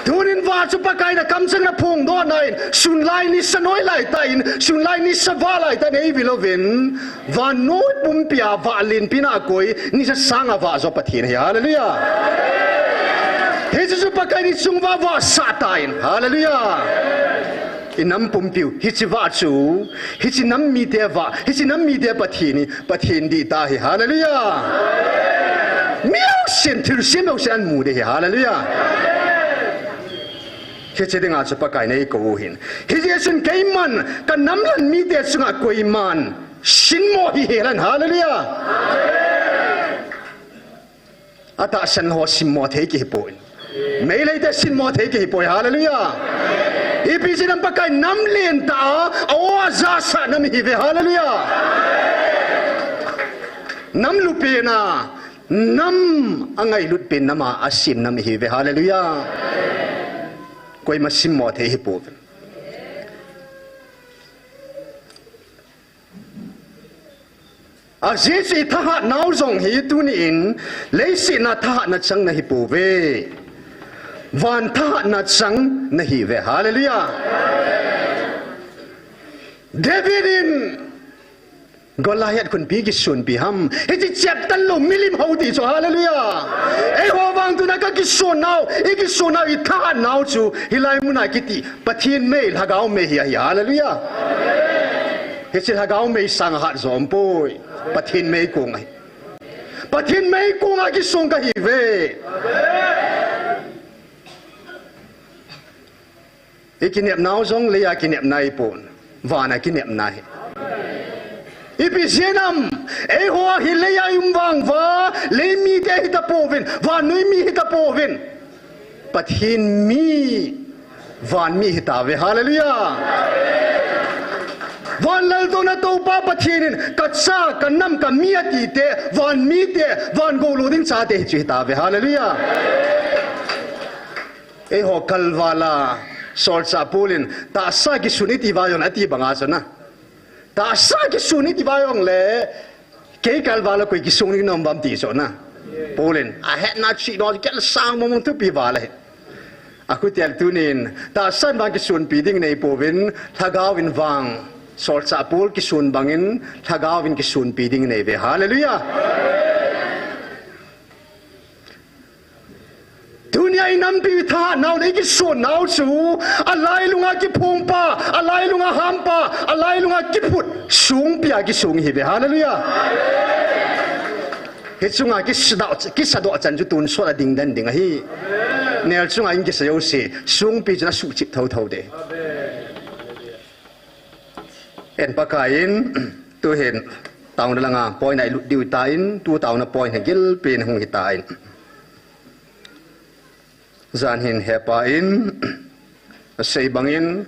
Tunin vah chu Pakai in akamcheng na phongdoh nan, sunlai nisa noi laitah in, sunlai nisa vah laitah in, eivil uvin, vannoi pumpia vah lenpina akoi, nisa sanga vah jo Pathen ahi. Hallelujah. Hiche chu Pakai in ichung uva vahsah tan. Hallelujah. Inam pumpiu, hiche vah chu, hiche nam mite vah, hiche nam mite Pathen hi, Pathen dihtah ahi. Hallelujah. Mi jousen, thilsem jousen amu ding ahi. Hallelujah. Hiche dinga chu Pakai in eikou u ahin. Hijeh chun keiman, kanam lhen mite chunga koiman sinmo hihel hen. Hallelujah. Atahsan ho sinmo thei kihipoi. Meitei te sinmo thei kihipoi. Hallelujah. Ipi jeh ham Pakai nam lentah a, a-o ajasah nam ihiuve. Hallelujah. Nam lupina, nam angailut pen nama asem nam ihiuve. Hallelujah. Koima sinmo thei hipoi. Ajeh chu ithahat nau jong hi tunin, leiset a thahatna chang nahipouve. Van thahatna chang nahiuve. Hallelujah. David in Goliath khunpi kisonpi ham. Hiche cheptan lou milim hou ti chu. Hallelujah. Eiho vang tuna kakison nau, ikison nau, ithahat nau chu. Hilai muna kiti. Pathen mei, Lhagao mei hi ahi. Hallelujah. Hiche Lhagao mei sanga hat jo umpoi. Pathen meikong ahi. Pathen meikong a kisong kahiuve. Ikinepnau jong leiya kinepna ahipon. Vana kinepna ahi. Ipi jeh ham, eiho hi leiya i um vang uva, lei mite hitapouvin, vannoi mi hitapouvin. Pathen mi, van mi hitauve. Hallelujah. Van laltouna Toupa Pathen in, kacha, kanam, kami atite, van mite, van goulo ding chate hichu hitauve. Hallelujah. Eiho kalval a, solchah Paul in, tahsa kisun iti uva jongle, ati banga chu na. Tahsa kisun iti uva jongle, kei kalval a koi kisun ding nom uvem ti chu na. Paul in, ahetna chu no, kei sang mong mong thupi val ahi. Achuti a tunin, tahsan vang kisunpi ding neipouvin, Lhagao in vang, solchah Paul kisun bangin, Lhagao in kisunpi ding neiuve. Hallelujah. Tunia inampi thahat nau le ikison nau chu, alailunga kiphongpa, alailunga hampa, alailunga kiphut, songpia kisong ihiuve. Hallelujah. Hichunga kisadoh, kisadoh chan chu tonsot a dingden ding ahi. Nel chunga in kisa jouse, songpi chun asuhchip thotho ding. Ahin Pakai in, tuhin, taona langa point a ilut diu hitan, tu taona point hi gilpin hung hitan. Jan hin hepa in, asei bangin,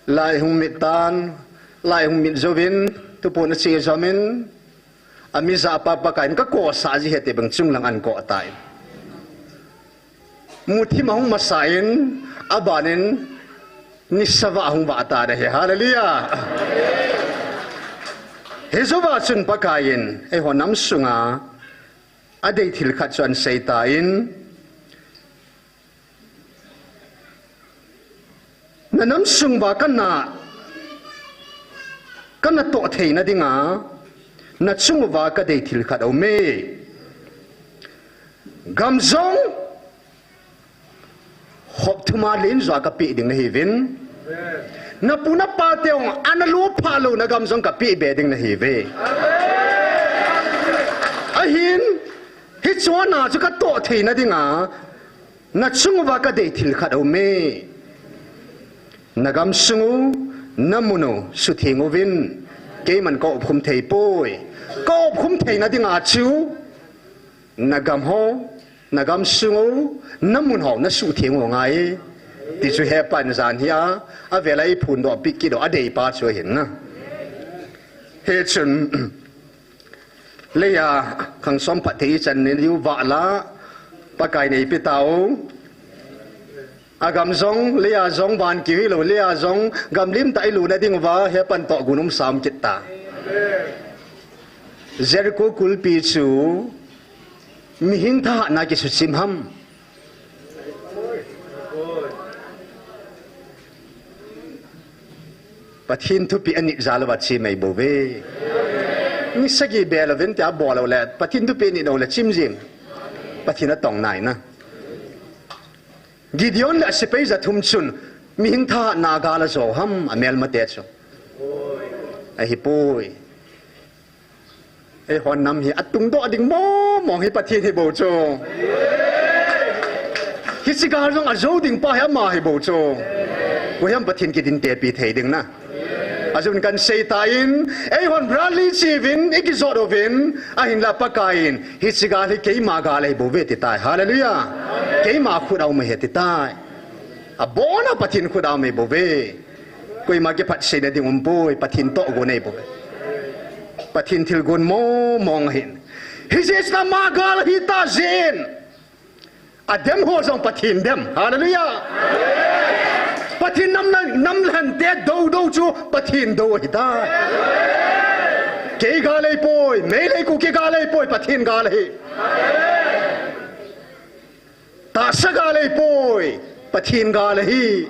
lai hung mit tan, lai hung mit jouvin, thuphon ache jomin, Amijah pa Pakai in kakosa ji ahi ti bang chunglang ahin ko tai. Muthim ahung masa in, abanin, nisavah ahung vah tai ahi. Hallelujah. Hijouva chun Pakai in, eiho nam sunga, adei thil khat chu ahin sei tan, na nam sung uva kana, kana toh theina dinga, na chung uva kadei thil khat aume. Gam jong, hop thuma len joh a kapeh ding nahiuvin. Na pu na pa te hung ana lupha lou na gam jong kapeh be ding nahiuve. Ahin, hiche a na chu katoh theina dinga, na chung uva kadei thil khat aume. Na gam sung u, na mun u, sutheng uvin. Keiman ka opkhum thei poi. Ka opkhum theina dinga chu, na gam ho, na gam sung u, na mun ho, na sutheng u ngai. Ti chu hepan jan hia, avel a eiphondoh pi kit u, adei pa chu ahin na. Hichun, Leia, khang som phatthei ichan nei diu vah la, Pakai in eipe tao. Agam jong, Leia jong, van kiu hilou, Leia jong, gam lim tah a ilutna diuva, hepan tohgon um sam kit ta. Jericho kulpi chu, mihing thahatna kisuchim ham. Pathen thupeh anit jal uva chim ahi bouve. Mi sagi bel uvin tia bol uleh, Pathen thupeh anit uleh chim jing. Pathen atong nai na. Gideon le asepai jathum chun, mihing thahatna gal ajo ham, amelmate chu. Ahipoi. Eiho nam hi atungdoh ding mong mong hi Pathen hi bou chu. Hiche gal jong ajo ding pa hi ama hi bou chu. Koiham Pathen kidin tepi thei ding na. Ajeh in kahin sei tan, eihon rally chi uvin, ikijot uvin, ahinla Pakai in, hiche gal hi keima gal ahi bouve ti tai. Hallelujah. Keima khut a um ahi ti tai. Abona Pathen khut a um ahi bouve. Koima kiphatseina ding umpoi, Pathen tohgon ahi bouve. Pathen thilgon mong mong ahin. Hijeh chun ama gal ahi ta jeh in. Adem ho jong Pathen dem. Hallelujah. Pathen nam, nam, namlhante dou dou chu Pathen dou ahi tai. Kei gal ahipoi, Meitei Kuki gal ahipoi, Pathen gal ahi. Tahsa gal ahipoi, Pathen gal ahi.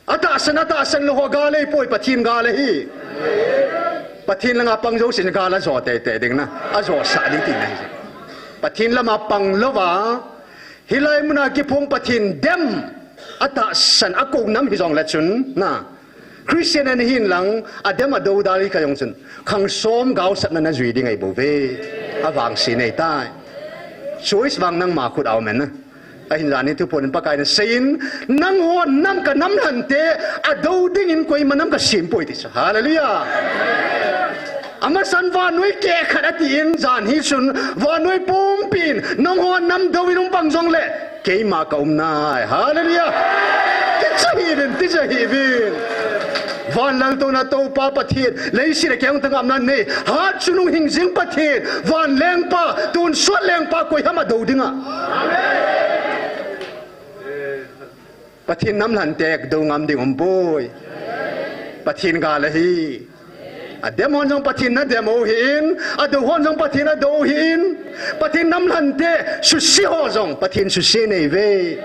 Atahsan, atahsan lou ho gal ahipoi, Pathen gal ahi. Pathen langa pang jousen gal ajo teitei ding na, ajosah ding tina ahi. Pathen lama pang louva, hilai muna kiphong Pathen dem, atahsan, akou nam hijongle chun, na. Christian ana hin lang, adem adou dal hi kha jong chun, khang som gaosapna najui ding ahi bouve. Avangse nei tai. Choice vang nangma khut a um e na. Ahin jan hi thuphon in Pakai in aseiyin, nangho nam ka namlhante adou dingin koima nam kasem poi ti chu. Hallelujah. Amasan vannoi keh khat atin jan hi chun vannoi pumpi in nangho nam dou in um bang jongle keima ka um nai. Hallelujah. Ti chu hivin, ti chu hivin. Van laltouna Toupa Pathen, leiset a kengtang amna nei, hat chungnung hing jing Pathen, van lengpa, tonsot lengpa, koiham adou dinga. Pathen namlhante dou ngam ding umpoi. Pathen gal ahi. Adem hon jong Pathen nadem u ahin, adou hon jong Pathen adou u ahin, Pathen namlhante suse ho jong Pathen suse nei uve.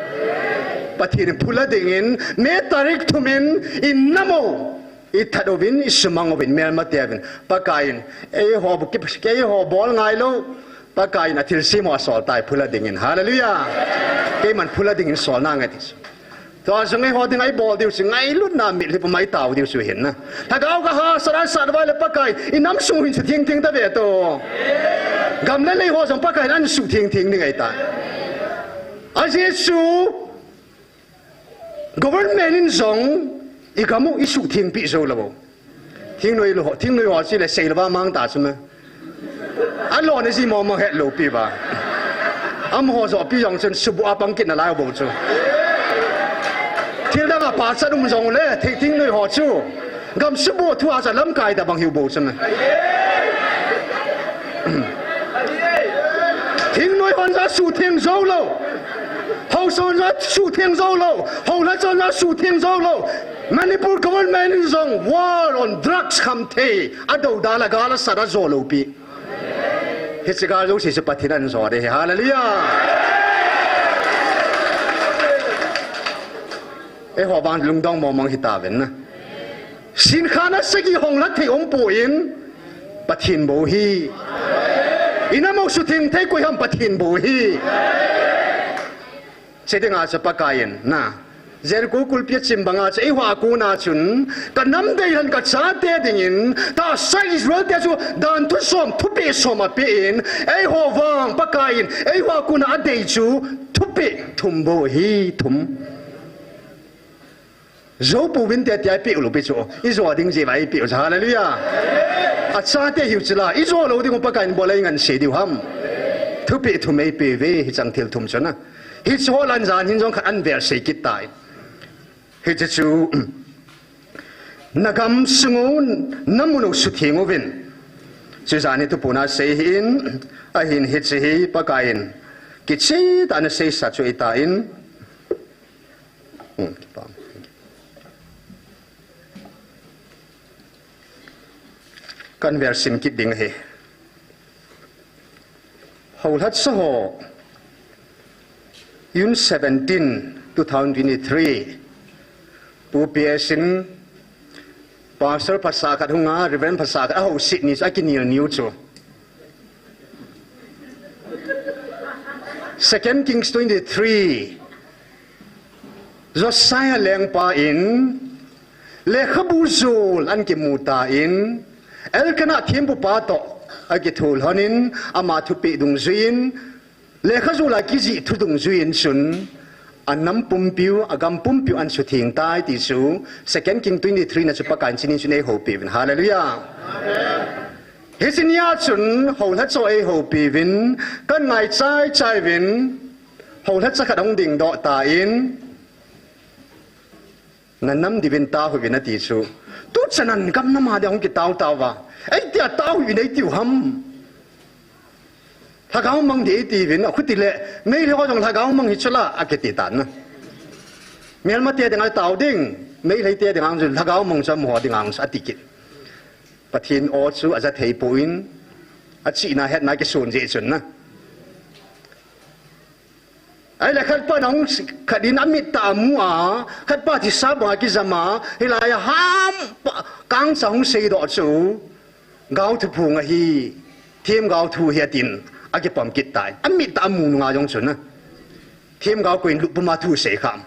Pathen in phula dingin, May tarik thum in, inam u, ithat uvin, isumang uvin, melmate uvin. Pakai in, eiho bu kip, eiho bol ngailou. Pakai in athilsem ho asol tai phula dingin. Hallelujah. Keiman phula dingin solna ngai ti chu. Tua jong eiho dinga ibol diu chu ngailutna mitlhi puma itao diu chu ahin na. Lhagao gahasat a sat uva le Pakai in inam sung hin sutheng theng tave to. Gam le lei ho jong Pakai in ahin sutheng theng ding ahitai. Ajeh chu Government in jong igam u isuhthengpi jou lou. Thingnoi lou, thingnoi ho chu le seilouva mang ta chu me. Alona ji mong mong hetlou pi uva. Amaho joh pi jong chun suboh a pang kit nalai u bou chu. Thil dang a pachat um jongle, thi-, thingnoi ho chu. Gam suboh thu a chu lamkai tabang hiu bou chu me. sutheng jou lou. Haosa hon jong sutheng jou lou. Houlhacha hon jong sutheng jou lou. Manipur government in jong war on drugs kham thei a dou dal a gal a sat a jo lou pi. Hiche gal jouse chu Pathen in ajo ding ahi. Hallelujah. Eiho vang lungdong mong mong hitauvin na. Sinkhan a sagi hong lha thei umpoi, Pathen bou ahi. Inam u sutheng thei koi ham? Pathen bou ahi. Hiche dinga chu Pakai in na, Jericho kulpi a chim banga chu eiho a kona chun, ka nam deilhen ka chate dingin, tahsa Israel te chu dan thu som, thupeh som apen, eiho vang Pakai in eiho a kona adei chu thupeh thum bou ahi, thum. Jou pouvin te tia eipeh u lou pi chu. Ijo ding jeh uva eipeh u chu. Hallelujah. Achate hiu chu la. Ijo lou ding u Pakai in bol a eingansei diu ham? Thupeh thum eipeh uve, hicheng thil thum chu na. Hiche ho lah a jan hin jong khat anvel sei kit tai. Hiche chu, na gamsung u, na mun u sutheng uvin. Chu jan hi thuphon a sei ahin, ahin hiche hi Pakai in kicheh tah a ana seisa chu ahitan. Hmm, kipah. Kan vel sim kit ding ahi. Houlhacha ho, June seventeen, two thousand twenty-three, Pu P S in Pastor phasah khat hung a, Reverend phasah khat a houset ni chu akinel niu chu. Second Kings twenty-three, Josiah lengpa in lekhabu jol ana kimu tan, Elkanah thempupa toh akithulhon in, ama thupeh dungjuiyin, lekha jol a kijih thu dungjuiyin chun, anam pumpiu, agam pumpiu ana sutheng tai ti chu, Second King twenty-three na chu Pakai in chunin chun eihoupi uvin. Hallelujah. Hiche nia chun, houlhacha eihoupi uvin, kan ngai chaichai uvin, houlhacha khat ahung dingdoh tan, na nam diuvin taovu vin ati chu. Tuchan a gam nam a dia hung kitao tao uva. Eitia taovu vin eitiu ham? Lhagao mang ding eiti uvin, akhuti le, Meitei ho jong lhagao mang hi chu la, akiti tan na. Melmate dinga tao ding, Meitei te dinga chu lhagao mang chu amaho dinga chu ati kit. Pathen o chu aja thei poi, achihna hetna kisun jeh chun na. Ahile khatpa nahung, khat in amit tah amu a, khatpa thisa banga kijam a, hilai a ham, pa, kangcha hung seidoh chu, gaothu phung ahi, themgao thu ahi atin, akipom kit tai. Amit tah amu nunga jong chun na. Themgao koiyin lupum a thu asei kham?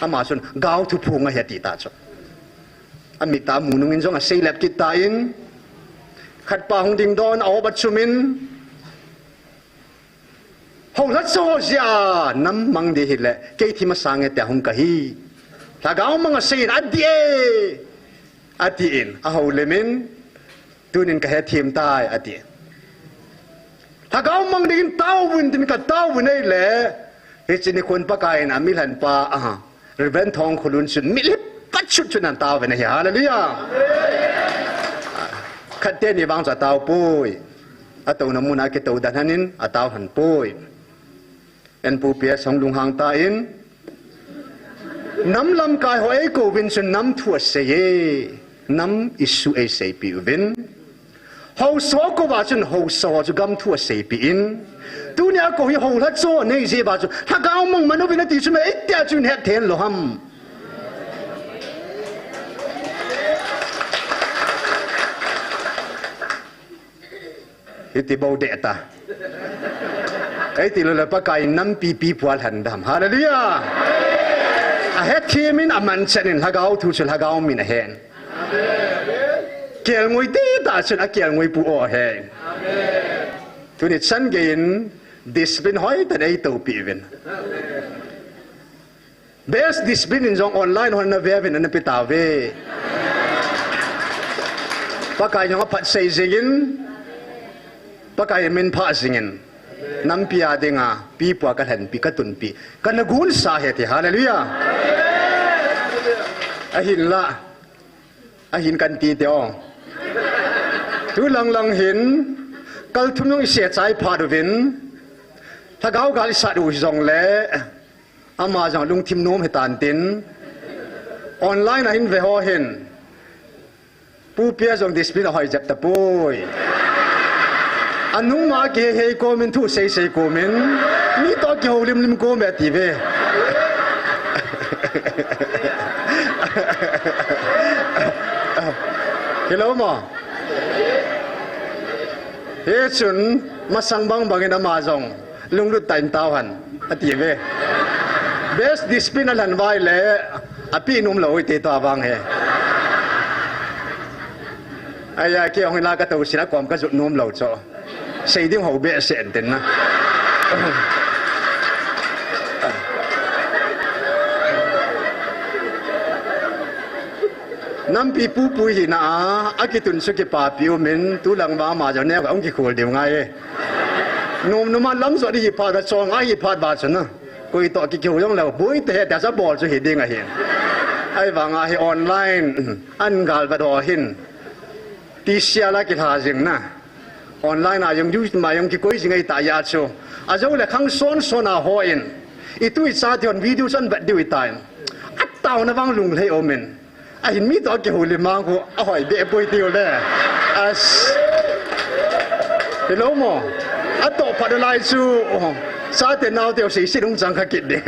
Ama chun, gaothu phung ahi ati ta chu. Amit tah amu nungin jong aseilep kit tan, khatpa hung dingdoh in, a-op achumin, Houlhacha ho jeh a nam mang ding hile, kei thim asang e tia hung kahi. Lhagao mang aseiyin adih e, atin, ahoulimin, tunin kahethem tai, ati. Lhagao mang dingin taovun tin kataovun ahile, hiche nikhon Pakai in amilhenpa, aha, Reverend Thongkholun chun mitlhi pat chut chun ana taovin ahi. Hallelujah. Khat teni vang chu ataopoi. Atouna muna kitou dan hanin ataolhon poi. Pu P S hung lunghang tan, nam lamkai ho eikouvin chun nam thu asei e, nam issue eiseipeh uvin. Haosa ho kouva chun haosa ho chu gam thu aseipeh in. Tunia kou hi houlhacha nei jeh uva chu lhagao mang man uvin ati chu me, eitia chu ihet thei lou ham? Hiti bou deh ta. Eiti lou le Pakai in nampi pipu alhen dam. Hallelujah. Ahethem in, aman chan in, lhagao thu chu lhagao min ahen. Kelngoi tita chun akelngoi pu o ahen. Tuni chan geiyin discipline hoitah in eitoupeh uvin. Best discipline in jong online hon nave uvin, ana pe tauve. Pakai jong aphatsei jingin, Pakai min pha jingin, nampi a dinga pipu a kalhenpi, katunpi, kana gunsa ahi ti. Hallelujah. Ahinla, ahin kan ti te o. Tu lang lang hin, kal thum jong iseh chai phat uvin, Lhagao gal isat u hijongle, ama jong lungthim nom hitan tin, online a hin ve ho hin, Pu Pia jong discipline ahoi jep tapoi. Anung ma kihei hei komin, thu sei sei komin, mi toh kihoulim lim kome ati ve. Hello mo. Hichun, masang bang bangin ama jong lunglut tah in tao hen, ati ve. Best discipline alhen vai le, api nom lou iti tua vang hi. Aya, kei hung ila ka tou sina kom ka jut nom lou cho. Sei ding ho behseh in tin na. Nampi pupui hina a, akitun chu kipapi umin, tulang vang ama jong neo ka hung kikhol diu ngai e. Nom nom a lam jo di hi phat a chong a hi phat va chu na. Koi toh kikihou jong lou, boi te he ta cha bol chu hi ding ahin. Ahivanga hi online, an gal va do hin. Ti sia la kilha jing na. Online a jong YouTube ma jong kikoi jing ahi ta ya chu. Ajo le khang son son a ho in. Itu i cha ti hon video chan vet diu i ta in. Ataona vang lunglhai umin. Ahin mi toh kihoulim mang khu ahoi be poi tiu le. As. Hello mo. Atoh phat lai chu. Sa te nau te sei sin hung chang kha kit ding.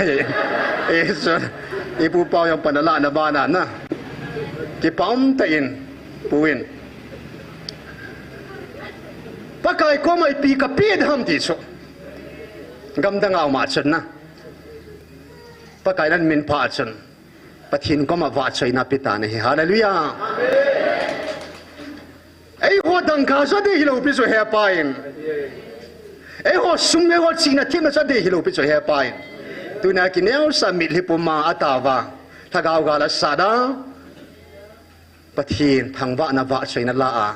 Eh, so. Ipu pau jong pan ala na ba na na. Kipah um tah in. Pu in. Pakai koma ipi kape ding ham ti chu. Gamdang a um a chun na. Pakai in amin pha a chun. Pathen koma vahchoina pe tan ahi. Hallelujah. Eiho dangka jo ding hilou pi chu hepa in. Eiho sum eiho chihna themna jo ding hilou pi chu hepa in. Tuna kineosah mitlhi puma ataova. Lhagao gal asat a. Pathen thangvahna vahchoina la a,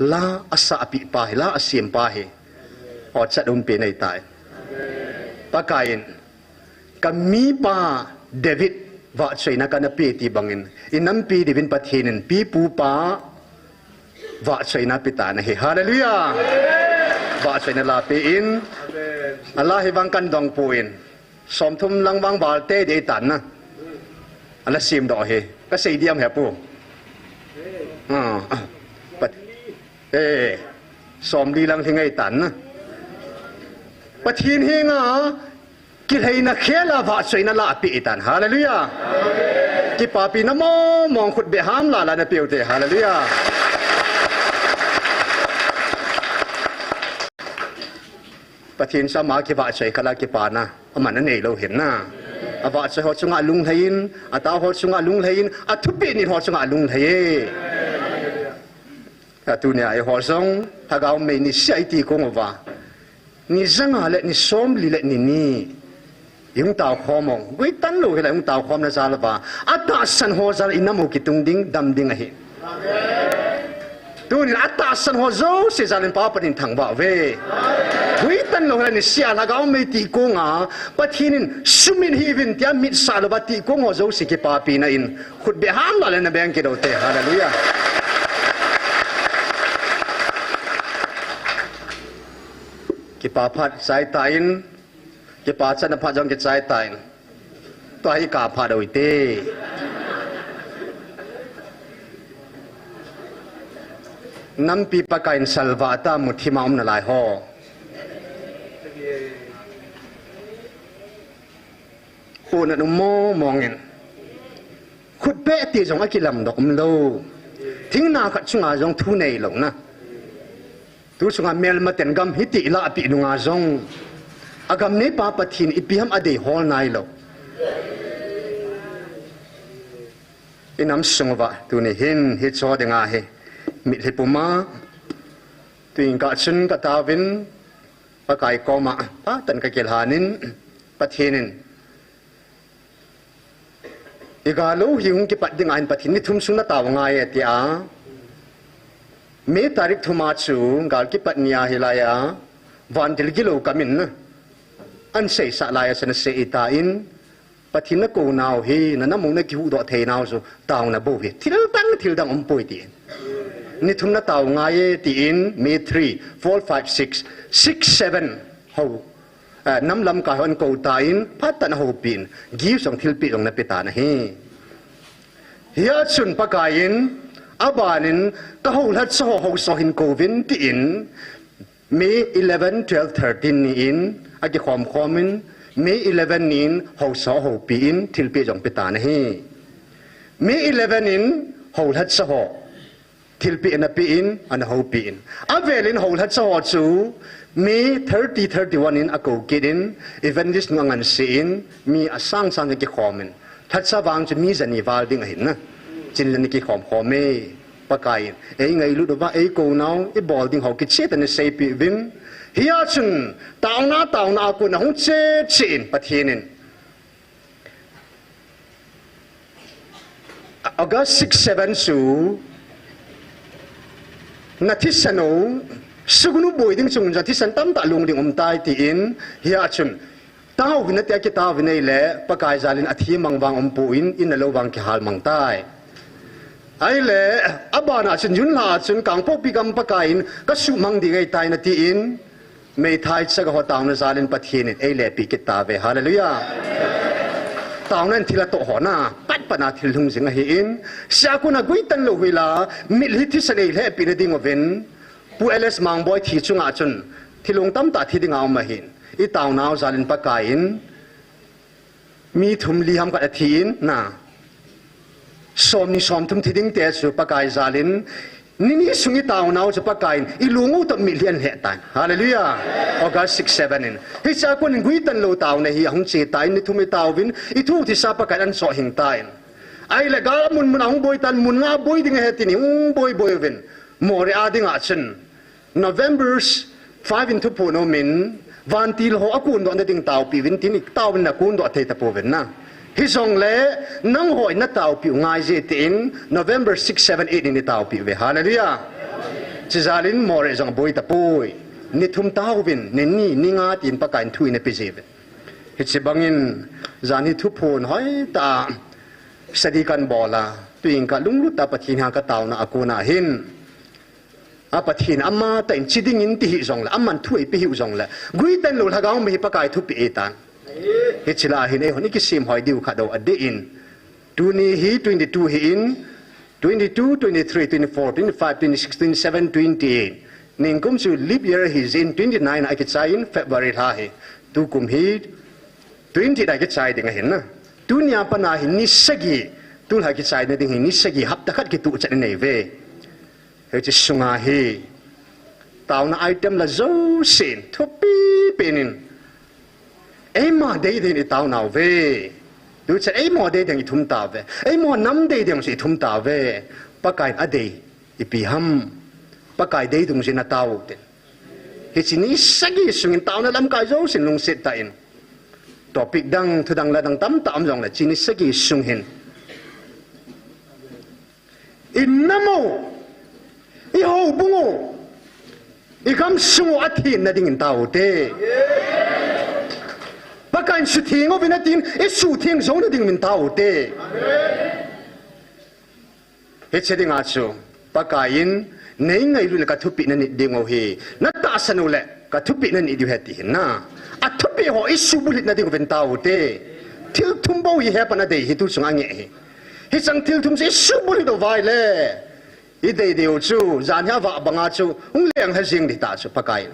la asahpeh pa hi, la asem pa hi. Hochat umpi nei tai. Pakai in, ka mipa David vahchoina kana pe ti bangin, i nampi David in Pathen in pipu pa vahchoina pe tan ahi. Hallelujah. Vahchoina la pe in, ala hi vang kan dong pu in. Somthum lang vang val te dei tan na. Ana sim doh hi. Ka sei diam he pu. Ah, ah. Pat-, eh, somli lang hi ngai tan na. Pathen henga kilheina khel a vahchoina la ape tan. Hallelujah. Kipapina mong mong khut be ham la la na pe u te. Hallelujah. Pathen chu ama kivahchoi khat a kipana, aman anei lou hin na. Avahchoi ho chunga lunglhai in, atao ho chunga lunglhai in, athupeh nit ho chunga lunglhai e. Atunia eiho jong, Lhagao Mei ni sia iti kong uva. Ni janga le ni somli le ni ni. Ihung taokhom ong, guitan lou hilai hung taokhomna jal uva. Atahsan ho jal in amu kitung ding, dam ding ahi. Tunin atahsan ho jouse jal in Pa Pathen thangvah uve. Guitan lou hilai ni sia Lhagao Mei ti konga, Pathen in sumit hih uvin tia mitsah louva ti kong ho jouse kipapina in. Khut be ham la le na beng kit u te. Hallelujah. Kipa phat chai tan. Kipa chan a phat jong kichai tan. Tua hi ka phat u hite. Nampi Pakai in salvah ta muthim a um nalai ho. Puna um mong mong in. Khut be ti jong akilamdoh um lou. Thingna khat chunga jong thu nei lou na. Tu chunga melmaten gam hiti lah a pi nunga jong. Agam neipa Pathen ipi ham adei hol nai lou. Inam sung uva tuni hin hicho dinga hi. Mitlhi puma. Tuin ka chun ka taovin. Pakai koma. Patan ka kilhanin. Pathen in. Iga lou hi hung kipat ding ahin Pathen ni thum sung natao ngai e tia. May tarik thum a chu gal kipat nia hilai a. Vantil gilou kamin na. An seisah lai a sana sei itan. Pathen nakou nau hi, na namou nakihuhdoh thei nau chu, taona bou hi. Thil dang, thil dang umpoi tin. Ni thum natao ngai e tin, May three, four, five, six, six, seven. Ho. eh, nam lamkai ho ahin kou tan, phat tah in ahoupi in, gift jong thilpeh jong ana pe tan ahi. Hia chun Pakai in, aban in, ka houlhatsa ho haosa ho hin kouvin tin, May eleven, twelve, thirteen ni in, akikhom khom in, May eleven ni in, haosa ho ahoupi in, thilpeh jong pe tan ahi. May eleven in, houlhatsa ho thilpeh ana pe in, ana houpi in. Avel in houlhatsa ho chu May thirty, thirty-one in akou kit in, evangelist nu angansei in, mi asang sang kikhom in. Lhatsa vang chu mi jani val ding ahin na. Chin le ni kikhom khom e. Pakai in, ei ngailut uva, ei kou nau, i bol ding ho kicheh tah in aseipi uvin. Hia chun, taona, taona a kon ahung che che in, Pathen in August six, seven chu, na thisan u, sugnu boi ding chung chu thisan tamtah lung ding um tai tin, hia chun, taovin ati a kitaovin ahile, Pakai jal in athi mang vang um pon, in le lou vang kihal mang tai. Ahile, abana chun, June lha a chun, Kangpokpi gam Pakai in, ka suhmang ding ahitai na tin, Meithai chaga ho taona jal in Pathen in eilepi kit tauve. Hallelujah. Taona in thil atoh ho na, pat pat na thil lhung jing ahin. Sia kuna guitan lou hila, mitlhi thisan eilhehpi na ding uvin. Pu L S Mangboi thi chunga chun, thilong tamtah thi dinga um ahin. I taonau jal in Pakai in, mi thum li ham khat athi in, na. Som ni som thum thi ding te chu Pakai jal in, ni ni sung i taonau chu Pakai in, i lung u tah mitlhi ahin lheh tan. Hallelujah. August six, seven in. Hichea kon in guitan lou taona hi ahung che tan, ni thum i taovin, i thu thisa Pakai in ahin chohhing tan. Ahile gal mun mun ahung boi tan, mun nga boi ding ahi tin, hung boi boi uvin. Moreh a dinga chun. November five in thuphon aumin, vantil ho akondoh na ding taopi uvin tin, i taovin akondoh thei tapouvin na. Hijongle, nangho in na taopi u ngai jeh tin, November six, seven, eight in i taopi uve. Hallelujah. Chujal in Moreh jong aboi tapoi. Ni thum taovin, ni ni, ni nga tin Pakai in thu eina pe jiuvin. Hiche bangin, jan hi thuphon hoitah a study kahin bol a, tuin ka lunglut tah a Pathen henga ka taona a kona hin. A Pathen amatah in chi dingin ti hih jongle, aman thu eipe hih jongle, guitan lou lhagao mi hi Pakai thupeh ahitan. Hiche lah a hin eihon i kisem hoi diu khat o adeh in. Tuni hi twenty-two hi in, twenty-two, twenty-three, twenty-four, twenty-five, twenty-six, twenty-seven, twenty-eight. Ningkum chu leap year ahi jeh in twenty-nine a kichai in February lha hi. Tukum hi twenty-eight a kichai ding ahin na. Tunia pat a hi ni sagi, tulha kichai na ding hi ni sagi hapta khat kituhchan inei uve. Hiche sunga hi, taona item la jousen, thupi pen in, eima dei dei in i taonauve. Tuchan eima dei dei in i thum tauve. Eima nam dei dei in i thum tauve. Pakai in adei ipi ham. Pakai dei dungjuiyin na tao u tin. Hiche ni sagi sungin taona lamkai jousen lungset tah in. Topic dang, thu dang la dang tamtah um jongle, hiche ni sagi sung hin. I nam u, i houbung u, i gamsung u athenna dingin tao u te. Pakai in sutheng uvin atin, i sutheng jouna dingin tao u te. Hiche dinga chu, Pakai in, nei ngailut le ka thupeh na nit ding u hi, na tahsan u le, ka thupeh na nit diu ahi ti hin na. A thupeh ho i subulhit na ding uvin tao u te. Thil thum bou hi hepan adei hi tu chunga ange hi. Hicheng thil thum chu i subulhit u vai le. I dei dei u chu, jan hi avah banga chu, hung leng ha jing ding tah chu Pakai in.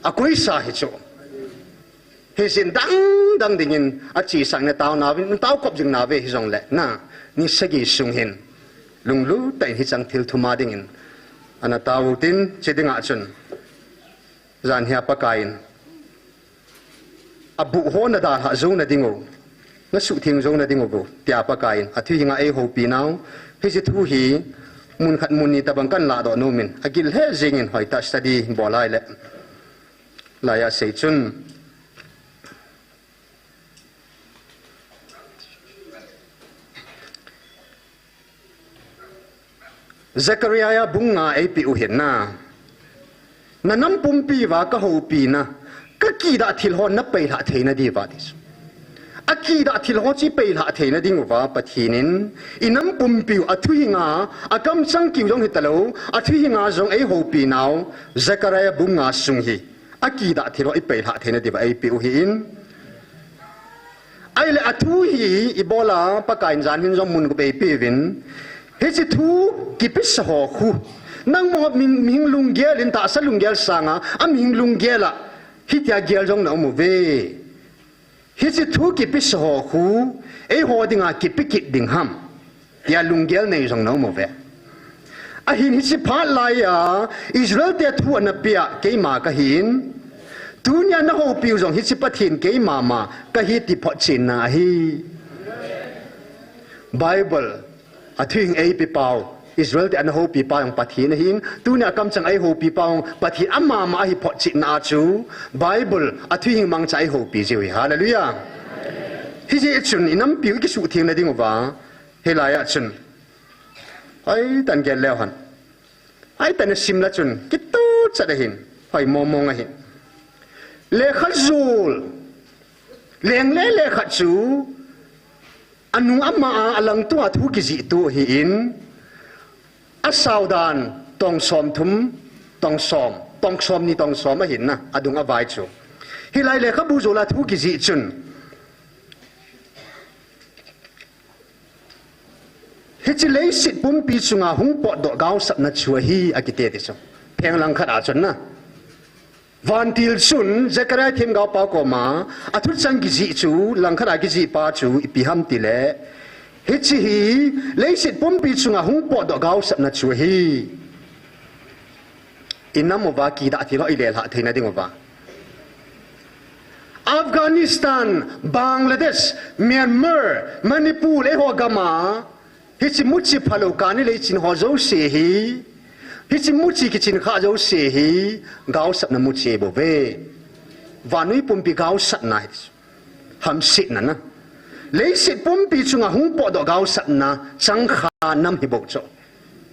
Akoisa hi chu. Hijeh in dang dang dingin achesang na taonauvin, na tao kop jing nauve hijongle, na, ni sagi sung hin. Lunglut tah in hicheng thil thum a dingin. Ana tao u tin, hiche dinga chun. Jan hi a Pakai in. Abuh ho na dalhah jouna ding u. Na suhtheng jouna ding u bou. Tia Pakai in. Athu henga eihoupi nau. Hiche thu hi. Mun khat mun ni tabang kahin lahdoh nom in. Agil lheh jeng in hoitah study bol lai le. Laiya sei chun. Zechariah bung nga eipeh u hin na. Na nam pumpi uva ka houpina, ka kidah thil ho na peilhah theina diuva ti chu. Akidah thil ho chu i peilhah theina dinguva Pathen in, i nam pumpi u athu henga, akamchang kiu jong hitalou, athu henga jong eihoupinau, Zechariah bung nga sung hi. akidah thil ho ipeilhah theina diuva eipeh u ahin. Ahile athu hi ibola Pakaiyin jan hin jong mun gup eipeuvin. Hiche thu kipisa ho khu. Nangma mihing, mihing lunggel in tahsa lunggel sanga, amihing lunggel a hitia gel jong na um uve. Hiche thu kipisa ho khu, eiho dinga kipe kit ding ham, tia lunggel nei jong na um uve. Ahin hiche phat laiya, Israel te thu ana pea, keima kahin. Tunia na houpiu jong hiche Pathen keima ma kahi ti photchenna ahi. Bible a thuhing eipe pau, Israel te ana houpi pa jong Pathen ahin, tunia kamchang eihoupi pa jong Pathen ama ma ahi photchetna a chu, Bible a thuhing mangcha eihoupi jiu ahi. Hallelujah. Hijeh chun inampiu ikisuhtheng na diuva, hilaiya chun, hoitah in gel leu hen. Hoitah in isim le chun, kituchat ahin, hoi mongmong ahin. Lekha jol, lengle lekhat chu, anung ama a, alangtua thu kijih tu ahin, asao dan tong som thum, tong som, tong som ni tong som ahin na, adung avai chu. Hilai lekhabu jola thu kijih chun, hiche leiset pumpi chunga hung potdoh gaosapna chu ahi, akiti ti chu. Pheng langkhat a chun na, vantil chun Zechariah themgao pa koma athuchang kijih chu, langkhat a kijih pa chu ipi ham tile, hiche hi leiset pumpi chunga hung potdoh gaosapna chu ahi. Inam uva kidah thil ho ilelhah theina diuva, Afghanistan, Bangladesh, Myanmar, Manipur, eiho gam a hiche muchi phalou kani lei chin ho jouse hi, hiche muchi kichin kha jouse hi, gaosapna muchi bouve. Vannoi pumpi gaosapna hi, hamsetna na, leiset pumpi chunga hung potdoh gaosapna changkha nam hi bou chu,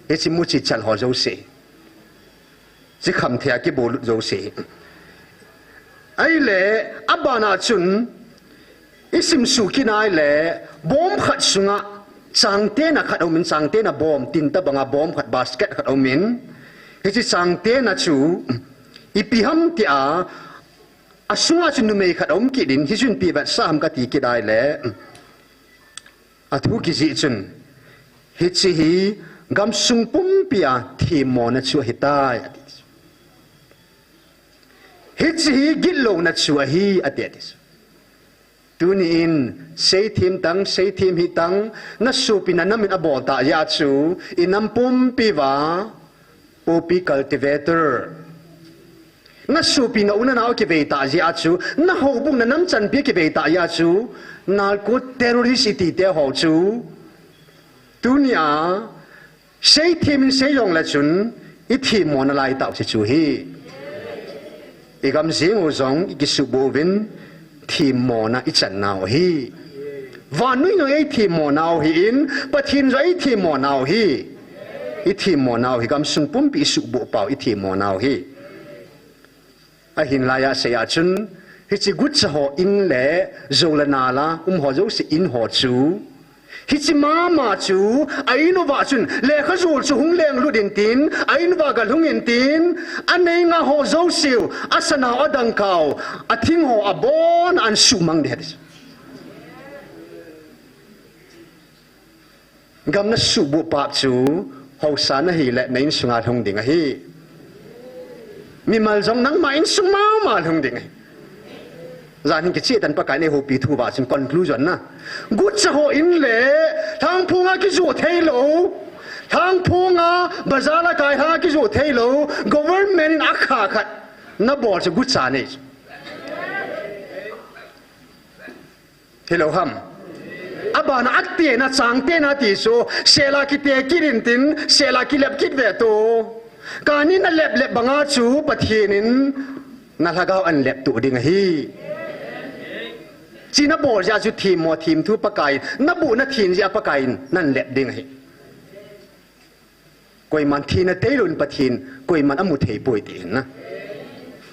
hiche muchi chal ho jouse, chi khamthei a kibolut jouse. Ahile, abana chun, isimsuh kit a ahile, bom khat sunga changtena khat aumin, changtena bom, tin tabanga bom khat, basket khat aumin, hiche changtena chu ipi ham tia, asunga chu numei khat aum kit in, hichun ipi vetsah ham kati kit a ahile, athu kijih chun, hiche hi gamsung pumpia themmona chu ahitai, ati. Hiche hi gitlouna chu ahi, ati, ati. Tuni in, seithem tang, seithem hitang, nasopi nanam in abol tah jeh a chu, inam pumpi uva poppy cultivator, nasopi nau nanao kivei tah jeh a chu, nahoubung nanam chanpi kivei tah jeh a chu, narco terrorist iti te ho chu, tunia seithem in sei jongle chun, ithemmona laitah u chu ahi. Igam jeng u jong ikisuhboh uvin, themmona ichan nau ahi. Vannoi jong eithemmo nau ahin, Pathen jong eithemmo nau ahi. Ithemmo nau ahi, gamsung pumpi isuhboh pau ithemmo nau ahi. Ahinlaiya asei a chun, hiche gucha ho in le, jou le nal a um ho jouse in ho chu, hiche mama chu a in uva chun lekha jol chu hung lenglut intin, a in uva galhung intin, anei nga ho jouseu, asanau, adangkau, athing ho abon a ahin suhmang ding ahi. Gam nasuhboh pap chu, haosa nahile na insunga lhung ding ahi. Mimal jong nangma insung mama lhung ding ahi. Jan hin kicheh tan Pakaiyin eihoupi thu uva chun conclusion na, gucha ho in le, lhangphonga kijoh theilou, lhangphonga bazar a kai lhanga kijoh theilou, government in akha khat nabol chu gucha nei chu, hilou ham? Abana atena, changtena ti chu, sela kite kit intin, sela kilep kit ve tu, kani nalep lep banga chu Pathen in nalhagao ahin leptoh ding ahi. Hiche nabol jeh a chu themmo themthu Pakaiyin, naboh nathem jeh a Pakaiyin nahin lep ding ahi. Koiman thina teilouvin Pathen koiman amu theipoi ti ahin na.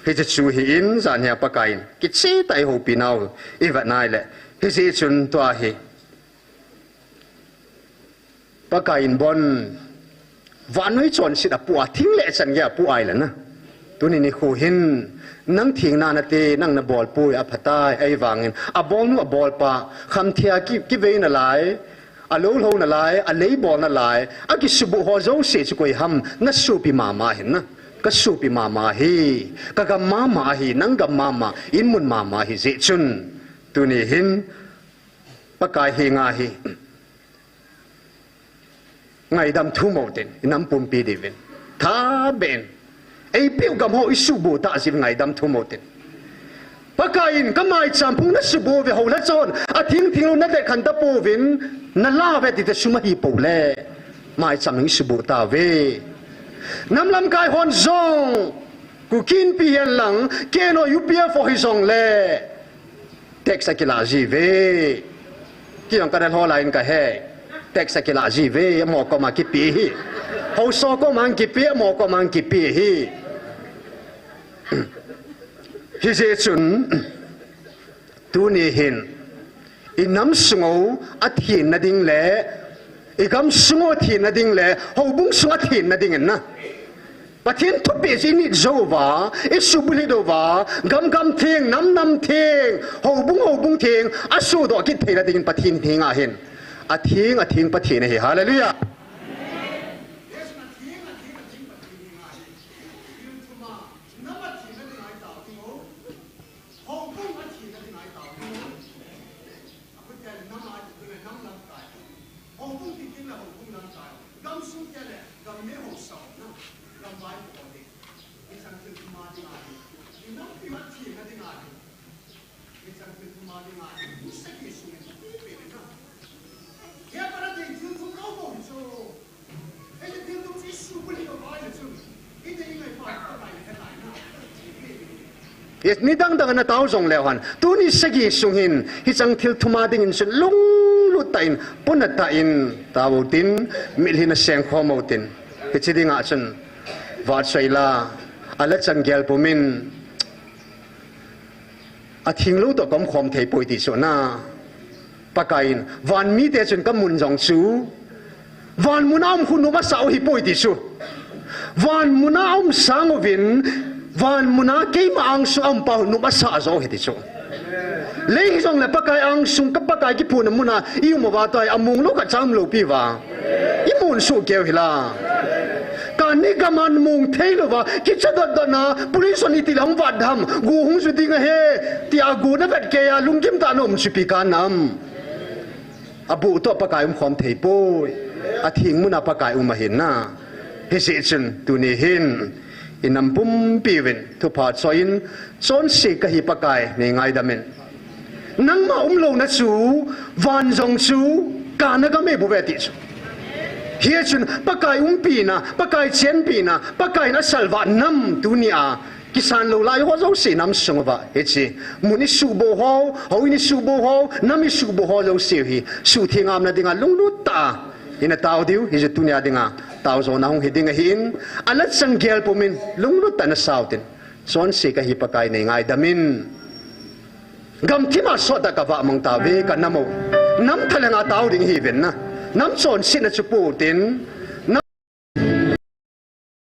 Hiche chu ahin, janhia Pakaiyin kicheh tah a eihoupi nau ivet nai le, hijeh chun tua hi Pakaiyin bon vannoi chonset apoh a, thing le chan gei apoh ahile na, Tuni nikho hin, nang thengna nate, nang nabol poi, aphatai, ahivangin, abolnu abolpa, khamthei a ki, kivei nalai, alou lou nalai, alei bol nalai, akisubuh ho jouse chu koi ham, nasopi mama ahin na, kasopi mama ahi, kagam mama ahi, nang gam mama, in mun mama ahi jeh chun, tuni hin, Pakai henga hi, ngaidam thum utin, inam pumpi diuvin. Thaben. Eipeu gam ho isubuh tah jeh in ngaidam thum utin. Pakai in kamaicham phung nasubuh uve houla chon. Athing thing lou nadet khen tapouvin. Nala uve tite sum ahi poule. Maicham hung isubuh tauve. Nam lamkai hon jong. Kuki Inpi hihen lang. K N O U P F O hijongle. Tax akilah jiuve. Kei jong kana lhoh lai in kahe. Tax akilah jiuve, amaho koma kipe hi. Haosa koma kipe, amaho koma kipe hi. Hijeh chun, tuni hin, inam sung u athenna ding le, igam sung u athenna ding le, houbung sung athenna ding in na. Pathen thupeh chu init jou uva, isubuh lhit uva, gam gam theng, nam nam theng, houbung houbung theng, asudoh kit theina dingin Pathen henga hin. Atheng, atheng Pathen ahi. Hallelujah. Houbung a thina ding ahi tao ding o. Akhu tel nam a ti tu le nam lamkai. Houbung ti tin le houbung lamkai. Gam sung tel le gam le haosa na. Gam vai ko ding. Hicheng thil thum a ding ahi. Inam pi a thina ding ahi. Hicheng thil thum a ding ahi. Ni sagi sung in pi pi na. Kei para ding thil thum lo mo hi chu. Yes, nidang dang ana tao jong leu hen. Tuni sagi sung hin, hicheng thil thum a dingin chun lunglut tah in, puna tah in, tao utin, mitlhi na seng khom utin. Hiche dinga chun, vat soi la, ala chang gel pumin, atheng lou toh ka um khom thei poi ti chu na. Pakai in, van mite chun ka mun jong chu, van mun a um khu nop asa u hi poi ti chu. Van mun a um sang uvin, van mun a keima angsung a um pa u nop asa jo hi ti chu. Lei hijongle Pakai angsung ka Pakai kiphuna mun a i um uva tua hi among lou khat cha um lou pi uva. I mun suh keu hi la. Kani gam a mong thei lou va, kicha dot dot na, police hon iti lang vat dam, gu hung ju ding ahi, tia gu na vet kei a, lunggim tah na um chu ipi kanam. Abuh toh Pakai um khom thei poi. Atheng mun a Pakai um ahin na. Hijeh chun, tuni hin, inam pumpi uvin, thupha choi in, chonse kahi Pakai, nei ngaidam in. Nangma um louna chu, van jong chu, kana gam e bu ve ti chu. Hichun, Pakai umpi na, Pakai chenpi na, Pakai in asalvah nam tuni a, kisan lou lai ho jouse inam sung uva, hiche. Mun i suhboh ho, hou in i suhboh ho, nam i suhboh ho jouse hi, suhtheng a umna dinga lunglut tah a, ina tao diu, hiche tuni a dinga, tao jona hung hi ding ahin, ala chang gel pumin, lunglut tah a na sa utin. Chonse kahi Pakai nei ngaidam in. Gamthip a sot tah a ka vah mang tauve ka nam u. Nam thalheng a tao ding hi ven na. Nam chonsetna chu pu tin.